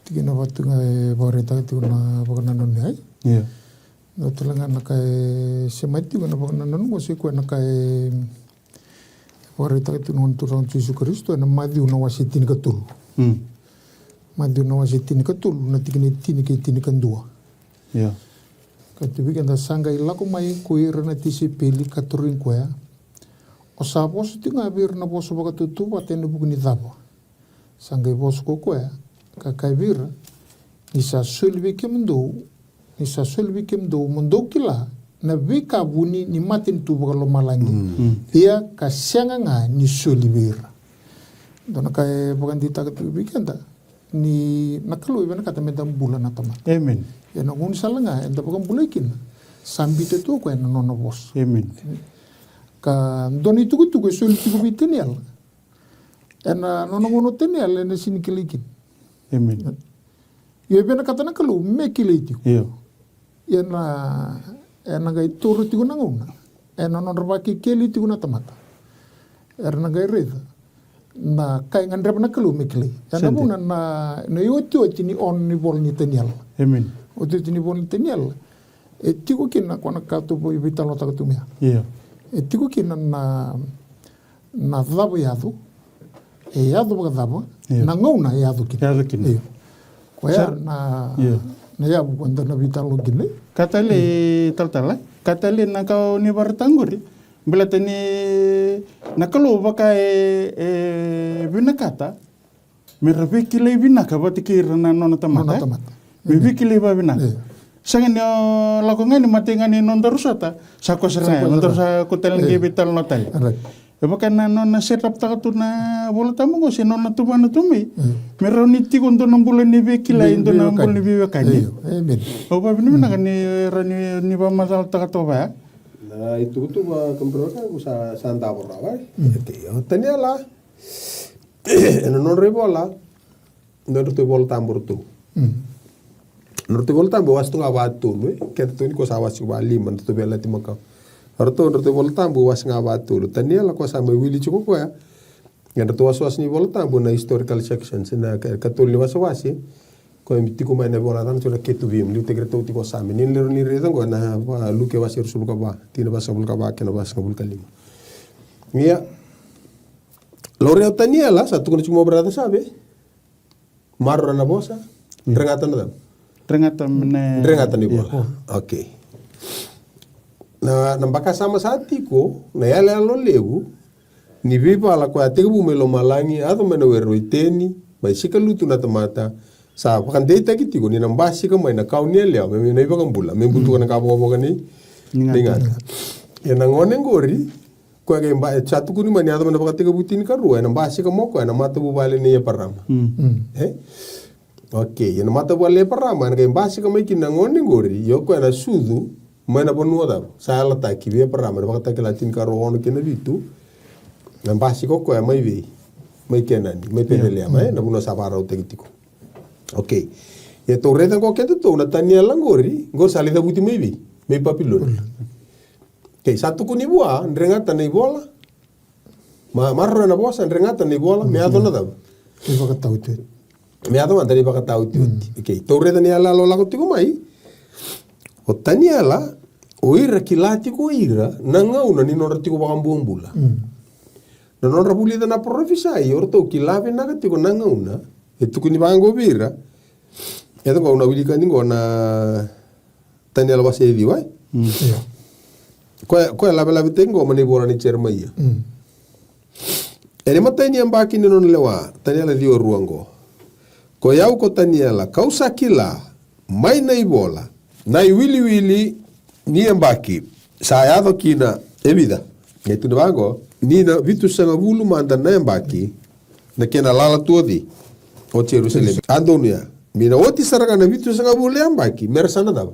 tikina vatu ga e vakaraitaka tiko na vakanananu, e? Dua tale ga na ka e semati tiko na vakanananu qo, se koya na ka e vakaraitaka tiko na Gone Turaga o Jisu Karisito ena Maciu na wase tinikatolu. Maciu na wase tinikatolu, na tikina e tini kei tinikadua. Ka tu vei keda, sa qai lako mai ko ira na tisaipeli ka tarogi koya, o sa vosa tiko ga vei ira na vosa vakatautauvata ena vuku ni cava? Sa qai vosa ko koya, ka kaya vei ira, ni sa soli vei kemudou, ni sa soli vei kemudou mo dou kila na veika vuni ni matanitu vakalomalagi. Ia ka sega ga ni soli vei ira. Dua na ka e vakadeitaka tu vei keda, ni na Kalou e vinakata me da bula na tamata. Ia na gaunisala ga eda vakabulai kina, sa biuta tu o koya na nona vosa. Ka dua na itukutuku e soli tiko vei Taniela. Ena nona gauna o Taniela ena sega ni kilai kina. Io, e vinakata na Kalou me kilai tiko. Ia na, ena qai taura tiko na gauna ena nodra vakekeli tiko na tamata. Era na qai raica na ka e gadreva na Kalou me kilai. Ena vuna na, na iotioti ni ono ni vola ni Taniela. Otioti ni vola ni Taniela. E tiko kina ko na ka tou veitalanoataka tu mai. E tiko kina na na cava e yaco, e yaco vakacava, na gauna e yaco kina. Io. Koya na, na yavu ko dua na veitalanoa kina. Ka tale, talatala, ka tale na ka o ni vakaraitaka qori. Baleta ni na Kalou vaka e, e vinakata me ra veikilai vinaka vata kei ira na nona tamata. Me veikilai vavinaka. Sega ni o lako ga ni matai ga ni nodaru sota, sa koya sara ga, nodaru sa ko tale qai veitalanoa tale. E vaka na nona set up taka tu na Vola Tabu qo se nona tuvana tu mai. Me rawa ni tiko dua na bula ni veikilai, dua na bula ni veiwekani. Au vavinavinaka ni rawa ni vakamacalataka toka vaya. Na itukutuku vakabrotaka sa davo rawa. O Taniela, ena nodra ivola, nodratou iVola Tabu ratou. Nodratou iVola Tabu e wase tu ga vakatolu, e? Keda tu ni ko sa wase vakalima, nodratou veiyalayalati makawa. Ratou, nodratou iVola Tabu e wase ga vakatolu. Taniela ko sa mai wili tiko koya. Nodratou wasewase ni Vola Tabu na historical sections, na katolu ni wasewase. Ko e tiko mai na ivola cana tu na Ketuvim, liutaki ratou tiko o Same. Ni lero ni raica qo na Luke wase ruasagavulu ka va, tikina vasagavulu ka va kei na vasagavulu ka lima. Ia, laurai o Taniela, sa tukuna tiko mo brother Save. Maroroya na vosa, dregata na cava? Dregata na ivola. Okay. Na, na vakasama sa tiko, na iyaloyalo levu ni veivala koya a tekivu mai lomalagi, yaco mai na were o Iteni, mai sikalutu na tamata, sa vakadeitaki tiko ni na basika mai na kawa ni yalewa me, me na iVakabula, me butuka na ka vokavoka ni, ni gata. Ena gone qori, koya qai ba, e sa tukuni mai ni yaco mai na Vakatekivu tinikarua, ena basika mai o koya ena matavuvale nei Eparama. E? Okay, ena matavuvale nei Eparama, ena qai basika mai kina na gone qori, ia o koya ena sucu mai na vanua cava sa yalataki vei Eparama ena Vakatakila tinikarua, ono kei na vitu. Na basika o koya mai vei, mai Kenani, mai Peceliema, e? Na vanua sa vakarautaki tiko. Okay. Ia tou raica qo kedatou na Taniela qori, qori sa lai cavuti mai vei, mai Papiloni. Okay, sa tukuni vua, dregata na ivola. Ma, maroroya na vosa, dregata na ivola, me yaco na cava? Me vakataotioti. Me yaco mada na ivakataotioti. Okay, tou raica na iyaloyalo lako tiko mai. O Taniela, o ira kila tiko o ira na gauna ni nodra tiko vakabobula. Na nodra vulica na parofisai, o ratou kila vinaka tiko na gauna e tukuni vaqo vei ira. E tiko qo na wilika ni qo na Taniela wase e ciwa, e? Koya, koya lavelavetaki qo mai na ivola nei Jeremaia. Ena imatai ni yabaki ni nona lewa, Taniela ciwa rua qo. Ko i au ko Taniela, kau sa kila mai na ivola na iwiliwili ni yabaki sa yaco kina e vica. Qai tukuna vaqo, ni na vitusagavulu mada na yabaki na kena lala tu o cei? O Jerusalemi. A donuya, me na oti sara ga na vitusagavulu na yabaki me ra sa na cava?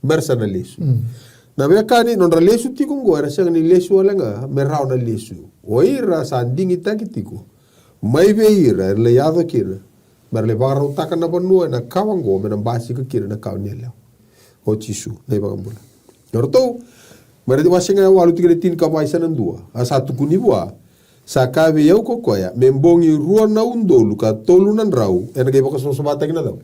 Me ra sa na lesu. Na veiwekani, nodra lesu tiko qo era sega ni lesu wale ga me rawa na lesu. O ira sa digitaki tiko mai vei ira era lai yaco kina me ra lai vakarautaka na vanua ena kawa qo me na basika kina na kawa ni yalewa, o Jisu na iVakabula. O ratou, mai na wase ga e walu tikina e tinikava, sa na dua. A sa tukuni vua, sa kaya vei au ko koya, me bogi rua na udolu ka tolu na drau ena qai vakasavasavataki na cava?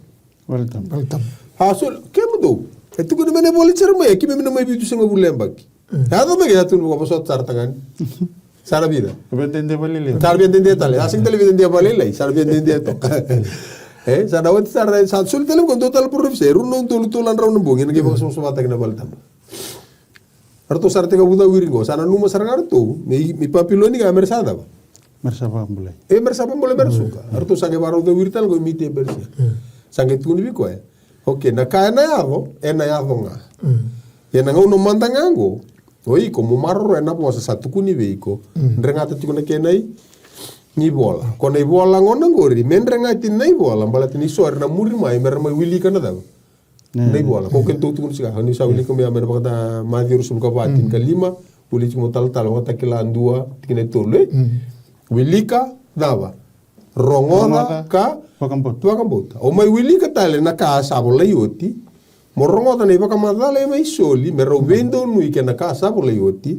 Vale tabu. Vale tabu. A soli, kemudou. E tukuni mai na ivola i Jeremaia, keimami na mai vitusagavulu na yabaki. E yaco mai qai sa tukuni vakavosota sara tagane. Sa na vica? Sa via dede vakalailai. Sa na via dede tale. A sega tale via dede vakalailai. Sa na via dede toka. E, sa na oti sara, sa soli tale vaka dua tale parofisai, e rua na udolu tolu na drau na bogi ena qai vakasavasavataki na vale tabu. Ratou sa na tekivu cawiri qo, sa nanuma sara ga ratou me i, me i Papiloni ga me ra sa cava? Me ra sa vakabulai. E, me ra sa vakabulai, me ra suka. Ratou sa qai vakarau cawiri tale qo i Mitia, Perisia. Sa qai tukuni vei koya, okay, na ka ena yaco, ena yaco ga. Ia na gauna mada ga qo, o iko mo maroroya na vosa sa tukuni vei iko. Dregata tiko na kena i, ni vola. Ko na ivola gona qori me dregati na ivola, baleta ni so era na muri mai me ra mai wilika na cava? Na ivola. Ko keitou tukuna tiko, ni sa wilika mai, mai na Vakata, Maciu ruasagavulu ka va, tinikalima, wilika tiko mai talatala, Vakatakila dua, tikina e tolu, e? Wilika, cava? Rogoca ka vakabauta. Vakabauta. O mai wilika tale na ka sa volai oti, mo rogoca na ivakamacala e mai soli me rau veidonui kei na ka sa volai oti.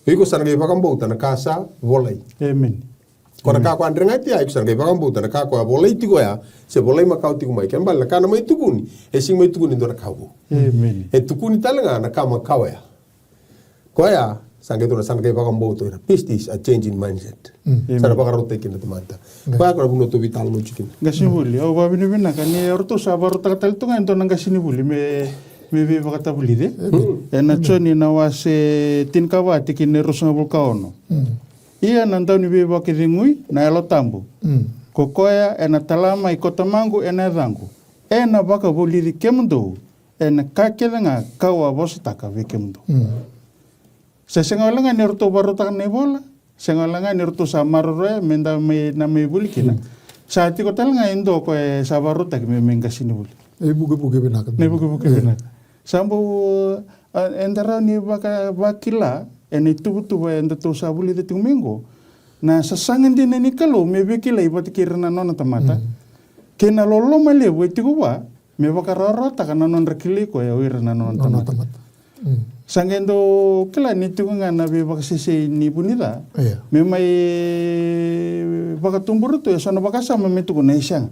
O iko sa na qai vakabauta na ka sa volai. Emeni. Ko na ka ko a dregati ya, iko sa na qai vakabauta na ka ko a volai tiko ya, se volai makawa tiko mai. Kena ibalebale na ka na mai tukuni, e sega ni mai tukuni e dua na ka vou. Emeni. E tukuni tale ga na ka makawa ya. Koya, Sa qai tu na, sa na qai vakabauta ira. Peace is a change in mindset. Sa na vakarautaki kina na tamata. Vaka na vanua tou veitalanoa tiko kina. Qasenivuli, au vakavinavinaka ni ratou sa vakarautaka tale tu ga e dua na qasenivuli me, me veivakatavulici. Ena Joni na wase tinikava tikina e ruasagavulu ka ono. Ia na dauniveivakacegui na Yalo Tabu. Ko koya ena tala mai ko Tamaqu ena yacaqu. Ena vakavulici kemudou ena ka kece ga kau a vosataka vei kemudou. Sa sega wale ga ni ratou vakarautaka na ivola, sega wale ga ni ratou sa maroroya me da mai, na mai vuli kina. Sa tiko tale ga e dua ko e sa vakarautaki me, me qasenivuli. E vukevuke vinaka. Na ivukevuke vinaka. Sa bau, a, eda rawa ni vaka, vakila ena ituvatuva edatou sa vulica tiko mai qo. Na sasaga dina ni Kalou me veikilai vata kei ira na nona tamata. Kei na loloma levu e tiko vua, me vakarawarawataka na nodra kilai koya o ira na nona tamata. Sa qai dau kila ni tiko ga na veivakasesei ni vunica. Me mai vakatubura tu eso na vakasama me tukuna e sega.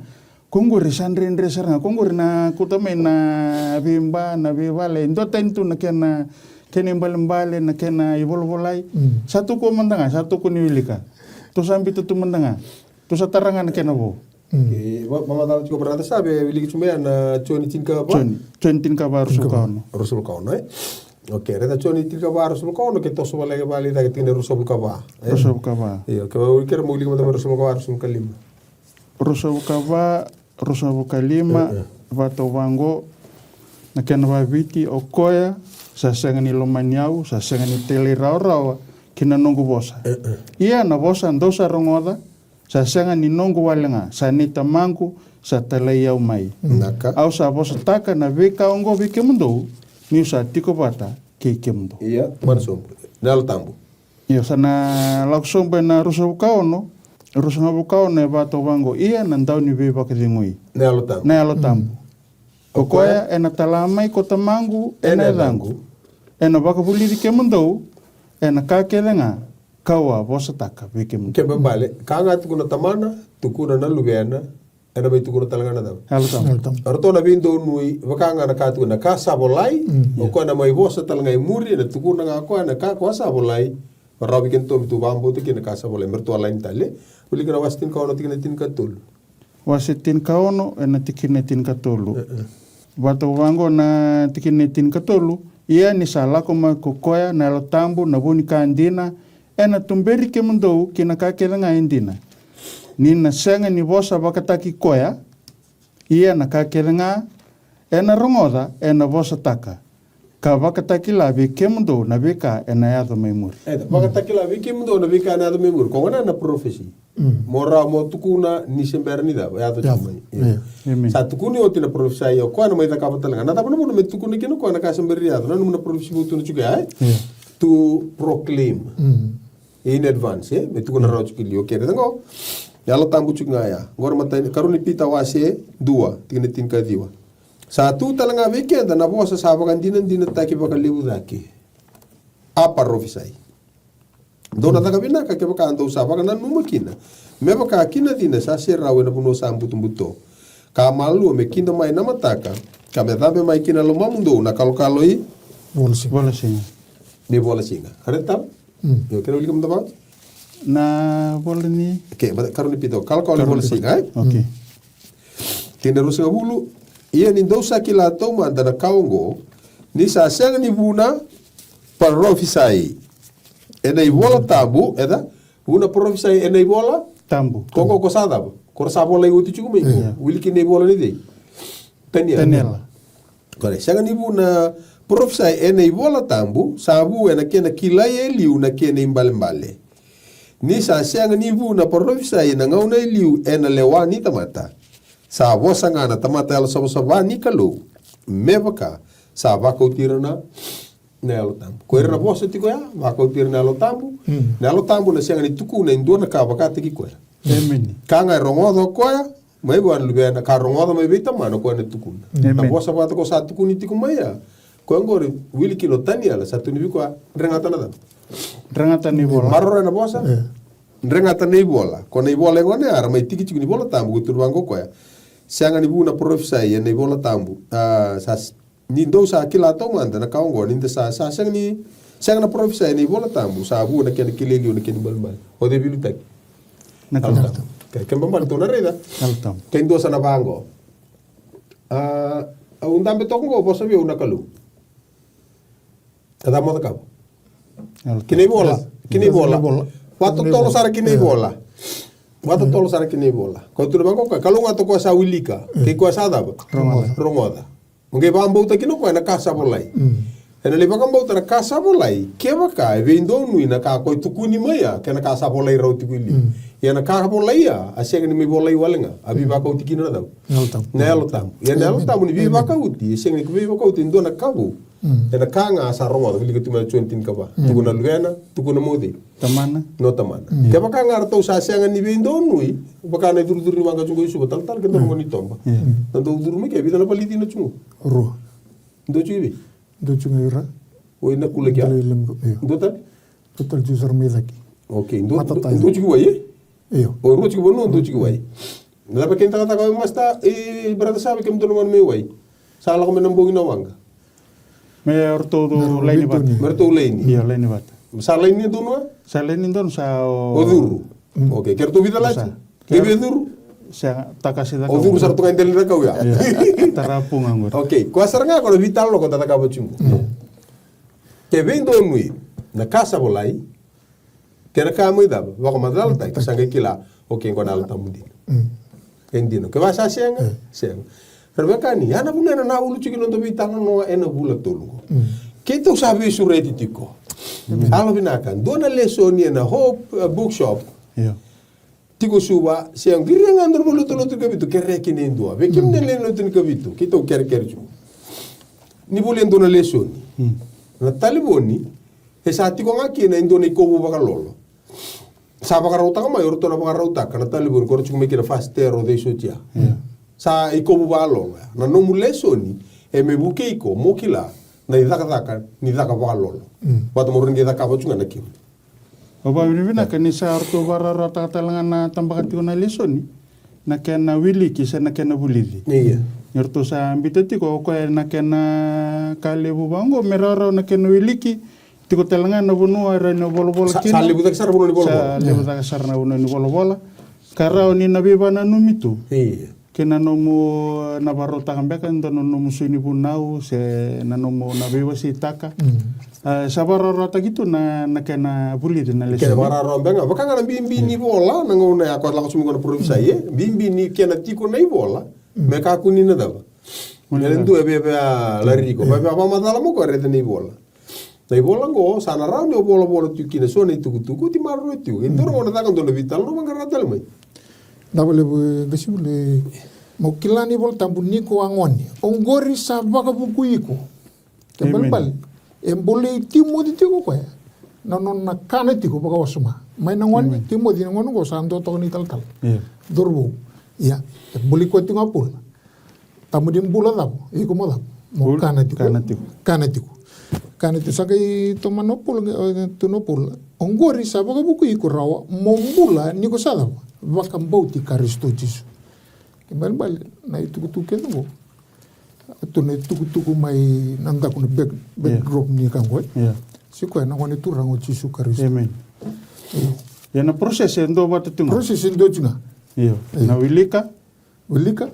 Ko qori sa dredre sara ga, ko qori na kauta mai na veiba, na veivale, e duatani tu na kena, kena ibalebale, na kena ivolavolai. Sa tu ko mada ga, sa tu ko ni wilika. Tu sa bita tu mada ga. Tu sa tara ga na kena vo. Okei, va, vamacala tiko brother, sa via wiliki tu mai na Joni tinikava. Joni, Joni tinikava ruasagavulu ka ono. Ruasagavulu ka ono, e? Okei, raica Joni tinikava ruasagavulu ka ono, ke toso vale, vale, cake tikina ruasagavulu ka va. Ruasagavulu ka va. Io, ke vau kere mo wiliki mada mai ruasagavulu ka va, ruasagavulu ka lima. Ruasagavulu ka va, ruasagavulu ka lima, vata vaqo, na kena vaviti, o koya, sa sega ni lomani au, sa sega ni talairawarawa, ki na noqu vosa. Ia na vosa dou sa rogoca, sa sega ni noqu wale ga, sa nei Tamaqu sa talai au mai. Au sa vosataka na veika oqo vei kemudou, niu sa tiko vata kei kemudou. Ia, mana sobu. Na Yalo Tabu. Io, sa na lako sobu ena ruasagavulu ka ono, ruasagavulu ka ono e vata vaqo, ia na dauniveivakacegui. Na Yalo Tabu. Na Yalo Tabu. Ko koya ena tala mai ko Tamaqu ena yacaqu. Ena vakavulici kemudou ena ka kece ga kau a vosataka vei kemudou. Kena ibalebale, ka ga tukuna Tamana, tukuna na Luvena, ena mai tukuna tale ga na cava? Yalo Tabu. Yalo Tabu. O ratou na veidonui, vaka ga na ka tukuna, na ka sa volai, o koya na mai vosa tale ga i muri, ena tukuna ga o koya na ka ko sa volai. Rawa vei kedatou me tou vakabauta kina na ka sa volai, me ratou a laini tale. Wilika na wase tinikaono, tikina tinikatolu. Wase tinikaono, ena tikina tinikatolu. Vata vaqo na tikina tinikatolu, ia ni sa lako mai ko koya na Yalo Tabu na vu ni ka dina, ena tuberi kemudou ki na ka kece ga e dina. Ni na sega ni vosa vakataki koya, ia na ka kece ga ena rogoca ena vosataka, ka vakatakila vei kemudou na veika ena yaco mai muri. E, vakatakila vei kemudou na veika ena yaco mai muri. Ko gona na prophecy. Mo rawa mo tukuna ni se bera ni cava, yaco tiko mai. Sa tukuni oti na prophecy, o koya na mai cakava tale ga. Na cava na vuna me tukuna kina o koya na ka se bera ni yaco? Na nomu na prophecy vou tu na tiko ya, e? To proclaim. In advance, e? Me tukuna rawa tiko i liu, okay, raica qo. Yalo Tabu tiko ga ya. Qo na matai, karua ni Pita wase dua, tikina tinikaciwa. Sa tu tale ga vei keda na vosa sa vakadinadinataki vakalevu cake. A parofisai. Dou na caka vinaka kevaka dou sa vakananuma kina. Me vaka ki na cina sa serau ena vanua sa butobuto. Ka malua me kida mai na mataka, ka me cabe mai ki na lomamudou na kalokalo i? Vola siga. Ni vola siga. Raica tale? Io, kena wilika mada vaqo. Na vola ni? Ke, mada, karua ni Pita, kalokalo ni vola siga, e? Okay. Tikina e ruasagavulu, ia ni dou sa kila taumada na ka oqo, ni sa sega ni vu na parofisai ena iVola Tabu, e ca? Vu na parofisai ena iVola Tabu. Ko, ko, ko sa cava? Ko ra sa volai oti tiko mai. Wili kina na ivola ni cei? Taniela. Kore, sega ni vu na parofisai ena iVola Tabu, sa vu ena kena kilai e liu na kena ibalebale. Ni sa sega ni vu na parofisai ena gauna e liu ena lewa ni tamata. Sa vosa ga na tamata yalosavasava ni Kalou, me vaka sa vakauti ira na, na Yalo Tabu. Ko ira na vosa tiko ya, vakauti ira na Yalo Tabu. Na Yalo Tabu na sega ni tukuna e dua na ka vakataki koya. Emeni. Ka ga e rogoca o koya mai vua na Luvena, ka rogoca mai vei Tamana, o koya na tukuna. Emeni. Na vosa vata ko sa tukuni tiko mai ya, koya oqori wili kina o Taniela, sa tukuni vei koya, dregata na cava? Dregata na ivola. Maroroya na vosa? Dregata na ivola. Ko na ivola e gone ya, ra mai tikitiki ni iVola Tabu, ko tukuna vaqo o koya. Sega ni vu na parofisai ena iVola Tabu. A, sa s-, Ni dou sa kila taumada na ka oqo, ni da sa, sa sega ni, sega na parofisai ena iVola Tabu, sa vu na kena kilai liu na kena ibalebale. O cei e veiliutaki? Na Yalo Tabu. Yalo Tabu. Ke, ke babale tou na raica. Yalo Tabu. Ke dua sa na vaqo. A, au dabe toka oqo, vosa vei au na Kalou. E ca mo cakava? Yalo Tabu. Kina ivola. Kina ivola. Kina ivola. Vakatotolo sara kina ivola. Vakatotolo sara kina ivola. Ko tu na vaqo ka, Kalou ga toka sa wilika. Kei koya sa cava? Rogoca. Rogoca. Mo qai vakabauta kina o koya na ka sa volai. Ena lai vakabauta na ka sa volai, kevaka e veidonui na ka ko e tukuni mai ya, kei na ka sa volai rawa tiko i liu. Ia na ka volai ya, a sega ni mai volai wale ga, a veivakauti kina na cau. Yalo Tabu. Na Yalo Tabu. Ia na Yalo Tabu ni veivakauti, e sega ni veivakauti e dua na ka vou. Ena ka ga sa rogoca, wilika tu mai na Joni tinikava. Tukuna na Luvena, tukuna mo cei? Tamana. No Tamana. Kevaka ga ratou sa sega ni veidonui, vaka na icurucuru ni waqa tiko i Suva, talatala kei na gone ni toba. Na dau curu mai ke, vica na valicina tiko? Rua. Dua tiko i vei? Dua tiko i ra. O i na kula kia? Dua tale? Dua tale tiko sara mai cake. Okay, dua tiko i wai, e? Io. O rua tiko vanua, dua tiko i wai. Na cava kei na cakacaka o Masta, e, Brother Sava, kemudou na gone mai wai. Sa lako mai na bogi na waqa. Me ratou laini vata. Me ratou laini. Io, laini vata. Sa laini donu a? Sa laini donu sa o. O curu. Okay, ke ratou vica lati? Ke via curu? Sa takasi caka. O curu sara tu ga i dela ni cakau ya. Tara puga qori. Okay, koya sara ga ko na veitalanoa ko da cakava tiko. Ke veidonui na ka sa volai, kei na ka mai cava, vakamacalataki, sa qai kila, okay, qo na Yalo Tabu dina. Kei dina. Kevaka sa sega, sega. Ra vekani, ya na vuna ena na ulu tiko na noda veitalanoa ena vula tolu qo. Keitou sa veisureti tiko. Yalo vinaka, dua na lesoni ena Hope, uh, Bookshop. Tiko Suva, se qiri ga dua na valenilotu ni Kavitu, kerea kina e dua. Vei kemuni na lewe ni lotu ni Kavitu, keitou kerekere tiko. Ni volia e dua na lesoni. Na talevoni, e sa tiko ga kina e dua na ikovu vakalolo. Sa vakarautaka mai, o ratou na vakarautaka na talevoni, ko ra tiko mai kina Fast Terror, o cei soti ya. Sa ikovu vakalolo ya. Na nomu lesoni, e me vukei iko, mo kila, na icakacaka, ni caka vakalolo. Vata mo rawa ni qai cakava tiko ga na kemu. O vakavinavinaka ni sa ratou vakarawarawataka tale ga na tabaka tiko na lesoni, na kena wiliki se na kena vulici. Ni ratou sa bita tiko o koya na kena ka levu vaqo, me rawarawa na kena wiliki, tiko tale ga na vanua e rawa ni volavola kina. Sa levu cake sara na vanua ni volavola. Sa levu cake sara na vanua ni volavola. Ka rawa ni na veivakananumi tu. Kei na nomu, na vakarautaka beka e dua na nomu sui ni vunau se na nomu na veiwaseitaka. Sa vakarawarawataki tu na, na kena vulici na lesoni. Kena vakararawataka beka, vaka ga na bibi ni vola, na gauna ya ko lako sumi ko na parofisai, e? Bibi ni kena tiko na ivola, me kakua ni na cava. Ena dua e via lari iko, via vakamacala mo ko raica na ivola. Na ivola qo, sa na rawa ni o volavola tiko kina so na itukutuku, oti maroroi tiko. E dua na gauna caka dua na veitalanoa, vaqara tale mai. Vinaka vakalevu, e, qasenivuli, mo kila na iVola Tabu ni ko a gone. Oqori sa vakavukui iko. Ke balebale. E bolei Timoci tiko koya. Na nona kana tiko vakawasoma. Mai na gone, Timoci na gone qo sa dua toka ni talatala. Cauravou. Ia, e bolei koya tiko ga Paula. Tabu ni bula cava, iko mo cava. Mo kana tiko. Kana tiko. Kana tiko. Kana tiko. Sa qai tomana o Paula, e, tukuna o Paula. Oqori sa vakavukui iko rawa, mo bula ni ko sa cava. Vakabauti Karisito Jisu. Ke balebale, na itukutuku kece qo. Tu na itukutuku mai na daku na back, backdrop ni ka qo. Ia. Si koya na gone turaga o Jisu Karisito. Amen. Ia na process e dua vata tu ga. Process e dua tu ga. Io. Na wilika. Wilika.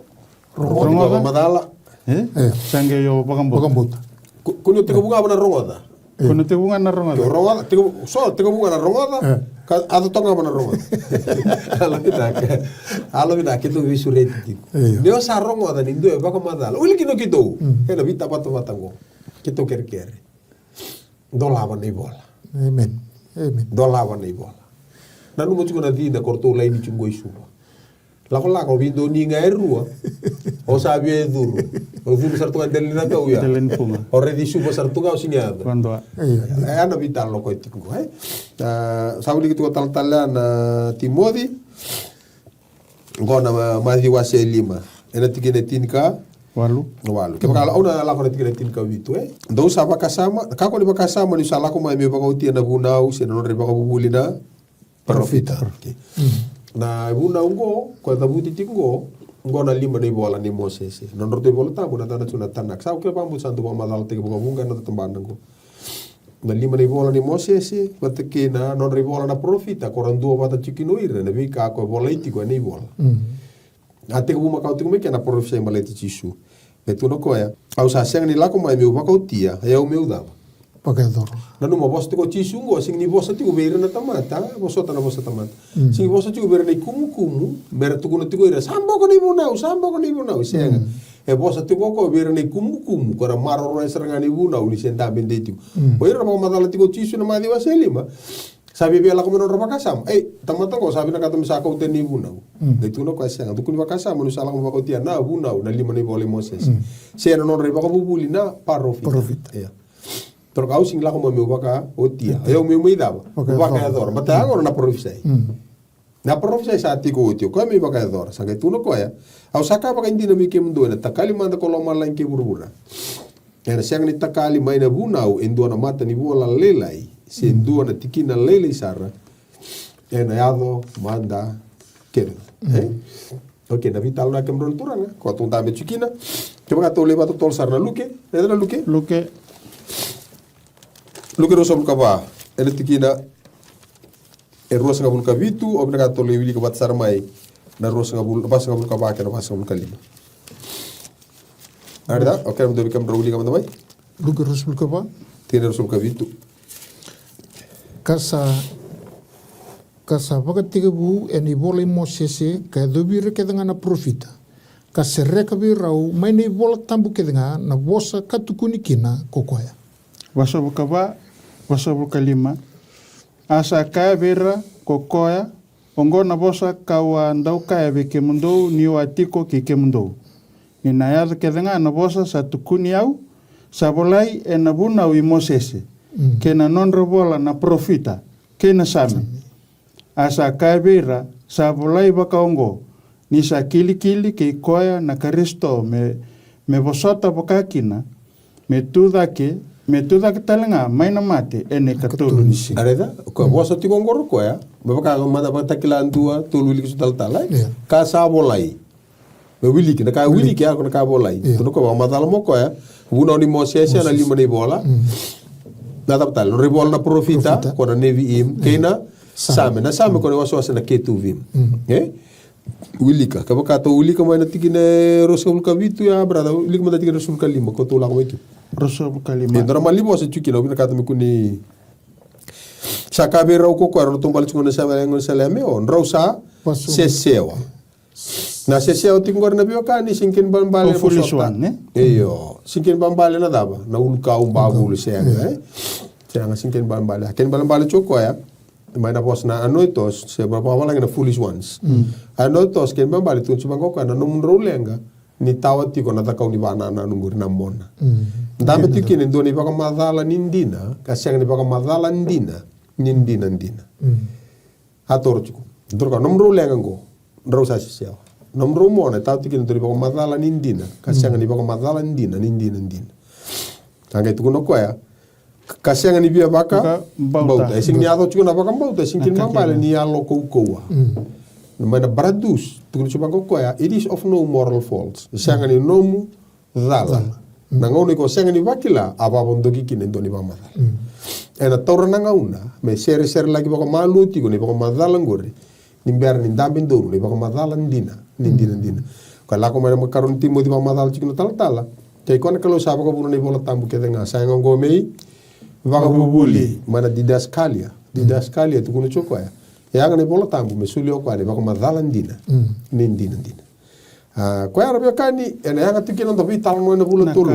Rogoca. Rogoca. Macala. E? E. Sa qai o vakabauta. Vakabauta. Ko, ko ni o tekivu ga vua na rogoca. E. Ko ni o tekivu ga na rogoca. Ke o rogoca, tekivu, so tekivu ga na rogoca. E. Ka, a totoka ga vua na rogoca. Yalo vinaka. Yalo vinaka, keitou veisureti tiko. E, io. Ni o sa rogoca ni dua e vakamacala. Wili kina o keitou. Mm. Ena veitavatavata qo. Keitou kerekere. Dolava na ivola. Amen. Amen. Dolava na ivola. Nanuma tiko na cina ko ratou laini tiko qo i Suva. Lakolako, veidonui ga e rua. O sa via e curu. O curu sara tu ga dela ni cakau ya. Dela ni puga. O raici Suva sara tu ga o sega ni yaco. Vadua. E, ya na veitalanoa koya tiko qo, e? A, sa wiliki tiko talatala ya na Timoci. Qo na, a, Maciu wase e lima. Ena tikina e tinika. Walu. Walu. Kevaka au na lako na tikina e tinikavitu, e? Dou sa vakasama, kakua ni vakasama niu sa lako mai meu vakaotia na vunau se na nodra ivakavuvuli na parofita. Parofita. Okay. Mm. Na vunau qo, ko e cavuti tiko qo, Qo na lima na ivola nei Mosese. Nodratou iVola Tabu na yacana tu na Tanakh. Sa o kila vakabauta sa dau vakamacalataki vakavuqa ena noda tabana qo. Na lima na ivola nei Mosese, vata kei na nodra ivola na parofita, ko ra duavata tiko kina o ira, na veika ko volai tiko ena ivola. A tekivu makawa tiko mai kea na parofisai baleti Jisu. Me tukuna o koya, au sa sega ni lako mai meu vakaotia, e au meu cava? Vakayacora. Nanuma vosa tiko o Jisu qo, sega ni vosa tiko vei ira na tamata, vosota na vosa tamata. Sega ni vosa tiko vei ira na ikumukumu, mera tukuna tiko ira, sa boko na ivunau, sa boko na ivunau, sega. E vosa tiko o koya vei ira na ikumukumu, ko ra maroroya sara ga na ivunau, ni se dabe dei tiko. O ira na vakamacala tiko o Jisu na Maciu wase lima, sa viavia lako mai na nodra vakasama. Ei, tamata qo sa vinakata me sa kauta na ivunau. Qai tukuna o koya sega, tukuni vakasama, ni sa lako mai vakaotia na vunau, na lima na ivola i Mosese. Se na nodra ivakavuvuli na parofita. Parofita. Ia. Toro ka au sega ni lako mai meu vakaotia. E au meu mai cava? Vakayacora. Vakayacora. Bata ya qo na parofisai. Na parofisai sa tiko oti, o koya me vakayacora. Sa qai tukuna o koya, au sa kaya vakaidina vei kemudou, ena takali mada ko lomalagi kei vuravura. Ena sega ni takali mai na vunau e dua na mata ni vola lailai, se dua na tikina lailai sara. Ena yaco mada kece. E? Okei, na veitalanoa kemudrau na turaga, ko tou dabe tiko kina. Kevaka tou lai vakatotolo sara na Luke, e na Luke? Luke. Luke ruasagavulu ka va, ena tikina e ruasagavulu ka vitu, au vinakata tou lai wilika vata sara mai na ruasagavulu, vasagavulu ka va kei na vasagavulu ka lima. Arida, okei, na dua vei kemudrau wilika mada mai. Luke ruasagavulu ka va. Tikina ruasagavulu ka vitu. Ka sa, ka sa vakatekivu ena ivola i Mosese, ka yacovi ira kece ga na parofita, ka sereka vei rau mai na iVola Tabu kece ga na vosa ka tukuni kina ko koya. Vasagavulu ka va, vasagavulu ka lima. A sa kaya vei ira ko koya, oqo na vosa kau a dau kaya vei kemudou niu a tiko kei kemudou. Ni na yaco kece ga na vosa sa tukuni au, sa volai ena vunau i Mosese, kei na nodra vola na parofita, kei na Same. A sa kaya vei ira, sa volai vakaoqo, ni sa kilikili kei koya na Karisito me, me vosota vakakina, me tu cake, me tu cake tale ga mai na mate ena ikatolu ni siga. A raica, o koya vosa tiko oqo o koya, me vaka mada vakatakila dua, tolu wiliki su talatala, e? Ka sa volai. Me wiliki, na ka wiliki, a ko na ka volai. Tukuna o koya vakamacala mai o koya, vunau ni Mosese, na lima na ivola. Na cava tale, nodra ivola na parofita, ko na Neviim, kei na Same. Na Same ko na wasewase na Ketuvim. E? Wilika, kevaka tou wilika mai na tikina e ruasagavulu ka vitu ya, brother, wilika mai na tikina e ruasagavulu ka lima, ko tou lako mai kina. Ruasagavulu ka lima. E, dua na maliwa sa tiko kina, au vinakata me kua ni sa kaya vei rau ko koya, rau na taubale tiko na sala, na sala me o, drau sa sesewa. Na sesewa tiko qori na veiwekani, sega ni kena ibalebale na foolish one, ne? Io, sega ni kena ibalebale na cava, na ulukau, bavulu, sega, e? Sega, sega ni kena ibalebale. Kena ibalebale tiko koya, mai na vosa na anoitos, se vakavalagi na foolish ones. Anoitos, kena ibalebale tukuna tiko vaqo koya, na nomudrau leqa ni tawa tiko na cakau ni vakanananu qori na mona. Dabe tiko kina e dua na ivakamacala ni dina, ka sega ni vakamacala dina ni dinadina. A toro tiko. Toro ka, nomudrau leqa qo, drau sa sesewa. Nomudrau mona e tawa tiko kina e dua na ivakamacala ni dina, ka sega ni vakamacala dina ni dinadina. Ka qai tukuna o koya, ka sega ni via vakabauta. E sega ni yaco tiko na vakabauta, e sega ni kena ibalebale ni yalo kaukauwa. Mai na Baratus, tukuna tiko vaqo koya, it is of no moral fault. E sega ni nomu cala. Na gauna iko sega ni vakila, a vakavodoki kina e dua na ivakamacala. Ena taura na gauna me seresere laki vakamalua tiko na ivakamacala qori. Ni bera ni dabe donu na ivakamacala dina ni dinadina. Ka lako mai na ikarua ni Timoci, vakamacala tiko na talatala. Kei koya na Kalou sa vakavuna na iVola Tabu kece ga, sa yaga oqo me ivakavuvuli. Mai na didaskalia. Didaskalia, tukuna tiko o koya, e yaga na iVola Tabu me solia o koya na ivakamacala dina ni dinadina. A, koya era veiwekani, ena yaga tiko kina noda veitalanoa ena vula tolu.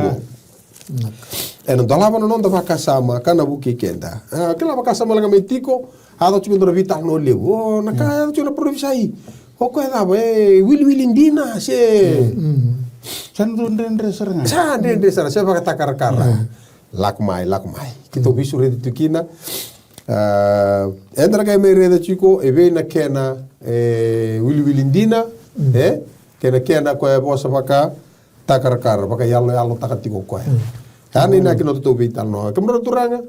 Ena dolava na noda vakasama ka na vukei keda. A, kila vakasama leqa mai tiko, a yaco tiko noda veitalanoa levu. O, na ka, a yaco tiko na parofisai. O koya cava, e wiliwili dina se, sa dredre sara ga. Sa dredre sara, se vakatakarakara. Lako mai, lako mai. Keitou veisureti tu kina. A, eda na qai mai raica tiko e vei na kena, e, wiliwili dina, e, kei na kena koya e vosa vakatakarakara, vakayaloyalotaka tiko o koya. Ya na inaki ni nodatou veitalanoa. Kemudrau na turaga?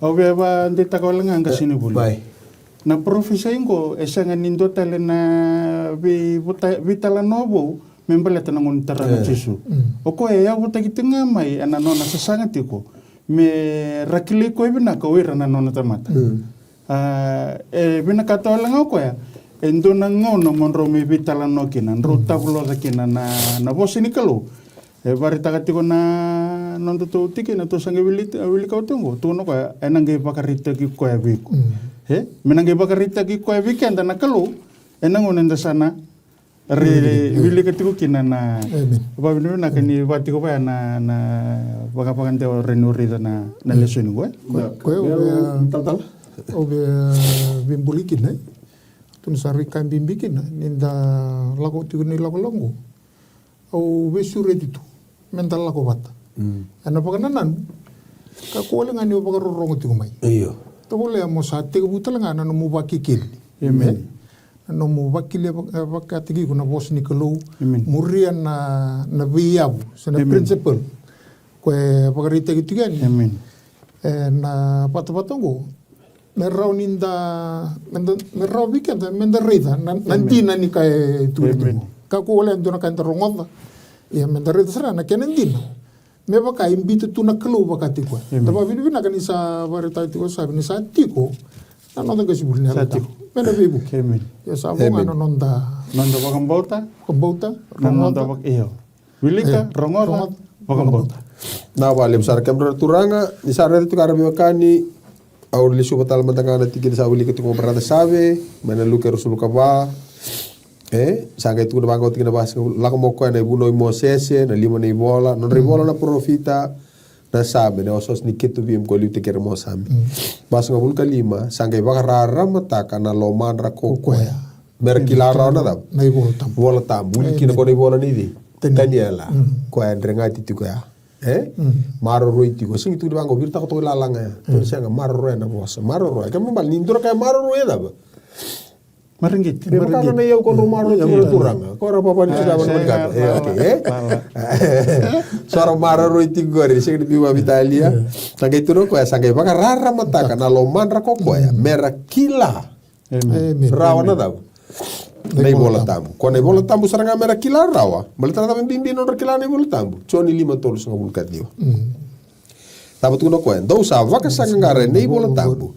Au via vakadeitaka wale ga qasenivuli. Mai. Na parofisai qo e sega ni dua tale na vei, veitalanoa vou me baleta na gauna ni tara na Jisu. O koya e yavutaki tiko ga mai ena nona sasaga tiko me ra kilai koya vinaka o ira na nona tamata. A, e vinakata wale ga o koya e dua na gauna mo drau mai veitalanoa kina, drau tavuloca kina na, na vosa ni Kalou. E vakaraitaka tiko na noda tou tikina tou sa qai wilika oti oqo, tukuna o koya ena qai vakaraitaki koya vei iko. E me na qai vakaraitaki koya vei keda na Kalou ena gauna eda sa na wilika tiko kina na vakavinavinaka ni vakatiko vaya na, na vakavakadewa rai ni o raica na, na lesoni qo. Koya au via, au via veibuli kina e, tu ni sa rui ka bibi kina ni da lako tiko ni lakolako. Au veisureti tu me da lako vata ena vakanananu. Kakua wale ga ni o vakarorogo tiko mai. Io. Tovolea mo sa tekivu tale ga na nomu vakekeli. Na nomu vakekeli vakataki iko na vosa ni Kalou. Muria na, na veiyavu se na principle ko e vakaraitaki tiko yani ena vatavata oqo. Me rawa ni da, me da, me rawa vei keda me da raica na, na dina ni ka e tukuni tiko. Kakua wale e dua na ka eda rogoca. Ia me da raica sara na kena dina. Me vaka e biuta tu na Kalou vakatiko. Da vakavinavinaka ni sa vakaraitaka tiko sa, ni sa tiko na noda qasenivuli ni Yalo Tabu me na veivuke. Ia sa vo ga na noda, noda vakabauta, vakabauta, na noda rogoca. Wilika, rogoca, vakabauta. Na vakalevu sara kemudrau na turaga, ni sa raica tiko na veiwekani. Au lesuva tale mada ga na tikina sa wilika tiko o Brother Save mai na Luke ruasagavulu ka va. E sa qai tukuna vaqo tiko na vasagavulu, lako mai o koya na ivunau i Mosese, na lima na ivola, nodra ivola na parofita, na Same, na osooso ni ketuvim ko liutaki ira mo Same. Vasagavulu ka lima, sa qai vakararamataka na lomadra ko koya. Me ra kila rawa na cava? Na iVola Tabu. Vola Tabu. Wili kina ko na ivola nei cei? Taniela. Koya e dregati tiko ya. E? Maroroi tiko. Sega ni tukuni vaqo, viritaka toka i lalaga ya. Tukuni sega, maroroya na vosa. Maroroya. Kena ibalebale ni dua na ka e maroroi e cava? Mareqeti. Me vaka na iyau ko drau maroroi tiko na turaga. Ko ra vava ni sega vaka ni kata. E, okei, e? So ra maroroi tiko qori, sega ni biu vavitalia. Sa qai tukuna o koya, sa qai vakararamataka na lomadra ko koya. Me ra kila. Rawa na cava? Na iVola Tabu. Ko na iVola Tabu sara ga me ra kila rawa. Baleta na cava e bibi na nodra kila na iVola Tabu? Joni lima tolusagavulu ka ciwa. Cava tukuna o koya? Dou sa vakasaqaqara ena iVola Tabu,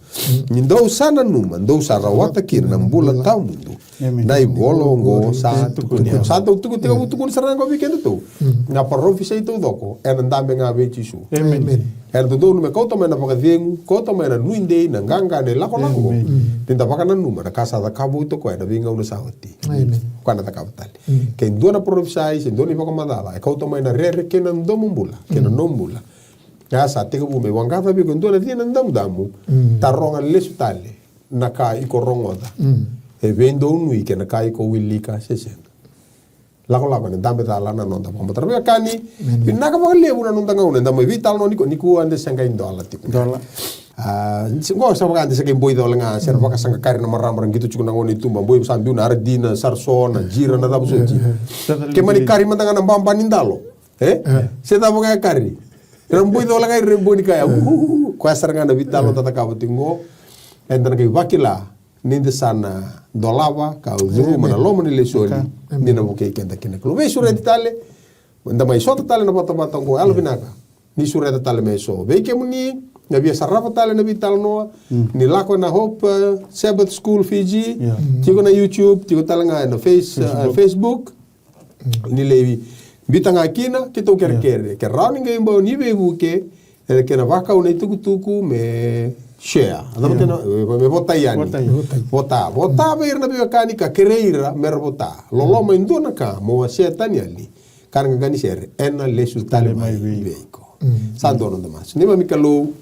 ni dou sa nanuma, dou sa rawata kina na bula tawamudu. Na ivola oqo sa tukuni au. Sa dau tukuni, tukuni sara ga vei kedatou na parofisai taucoko ena dabe ga vei Jisu. Ena dodonu me kauta mai na vakacegu, kauta mai na nuidei, na qaqa, na ilakolako. Ni da vakananuma na ka sa cakava oti o koya ena veigauna sa oti. Koya na cakava tale. Ke dua na parofisai se dua na ivakamacala e kauta mai na rere kei na domobula kei na nomubula, ia sa tekivu me waqaca vei iko e dua na cina damudamu. Taroga lesu tale na ka iko rogoca. E veidonui kei na ka iko wilika se sega. Lakolako ena dabe cala na noda vakabauta. Ra veiwekani, vinaka vakalevu na noda gauna eda mai veitalanoa nikua. Nikua eda se qai dola tiko. Dola. A, se qo sa vaka eda se qai boi cola ga, se ra vakasaqakari na marama, ra qito tiko na gauna i tuba, boi sa biu na aradina, sara so na jira, na cava soti. Ke mani kari mada ga na baba ni dalo. E? Se cava ga e kari. Ra boi cola ga i ra boi ni kaya. Koya sara ga na veitalanoa da cakava tiko qo. Eda na qai vakila ni da sa na dolava ka curuma na loma ni lesoni, ni na vukei keda kina Kalou. Veisureti tale, da mai sota tale na vatavata oqo, yalovinaka ni sureta tale me so. Vei kemuni na via sarava tale na veitalanoa, ni lako ena Hope, e, Sabbath School Fiji, tiko na YouTube, tiko tale ga ena Face, e, Facebook. Ni lai biuta ga kina, keitou kerekere. Ke rawa ni qai bau ni veivuke, ena kena vakau na itukutuku me share. A cava kena, e, me votai yani. Votai. Vota. Vota vei ira na veiwekani ka kerei ira me ra vota. Loloma e dua na ka mo wasea tani yani. Ka na qaqani sere, ena lesu tale mai vei iko. Sa dua noda masu. Neimami Kalou,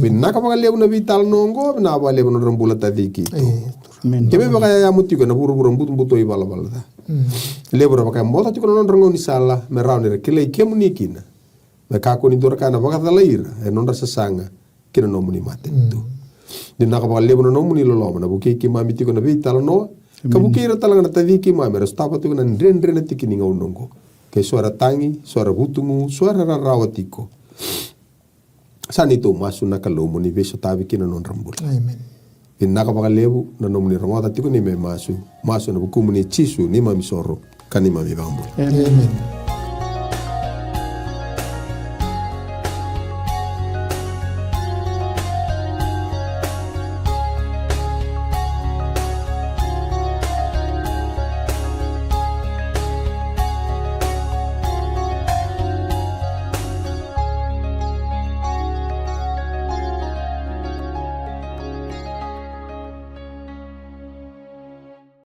vinaka vakalevu na veitalanoa oqo, vinaka vakalevu na nodra bula taci keitou. Keimami vakayayamo tiko ena vuravura butobuto ivalavala ca. Levu era vakayamoca tiko na nodra gaunisala me rawa ni ra kilai kemuni kina. Me kakua ni dua na ka ena vakacalai ira ena nodra sasaga ki na nomuni matanitu. Vinaka vakalevu na nomuni loloma na vukei keimami tiko ena veitalanoa, ka vukei ira tale ga na taci keimami era sotava tiko na dredre na tiki ni gauna oqo. Ke so era tagi, so era vutugu, so era rarawa tiko. Sa neitou masu na Kalou mo ni veisotavi kina na nodra bula. Vinaka vakalevu na nomuni rogoca tiko ni me masu. Masu ena vukumuni Jisu, neimami isoro ka neimami ivakabula. Emeni.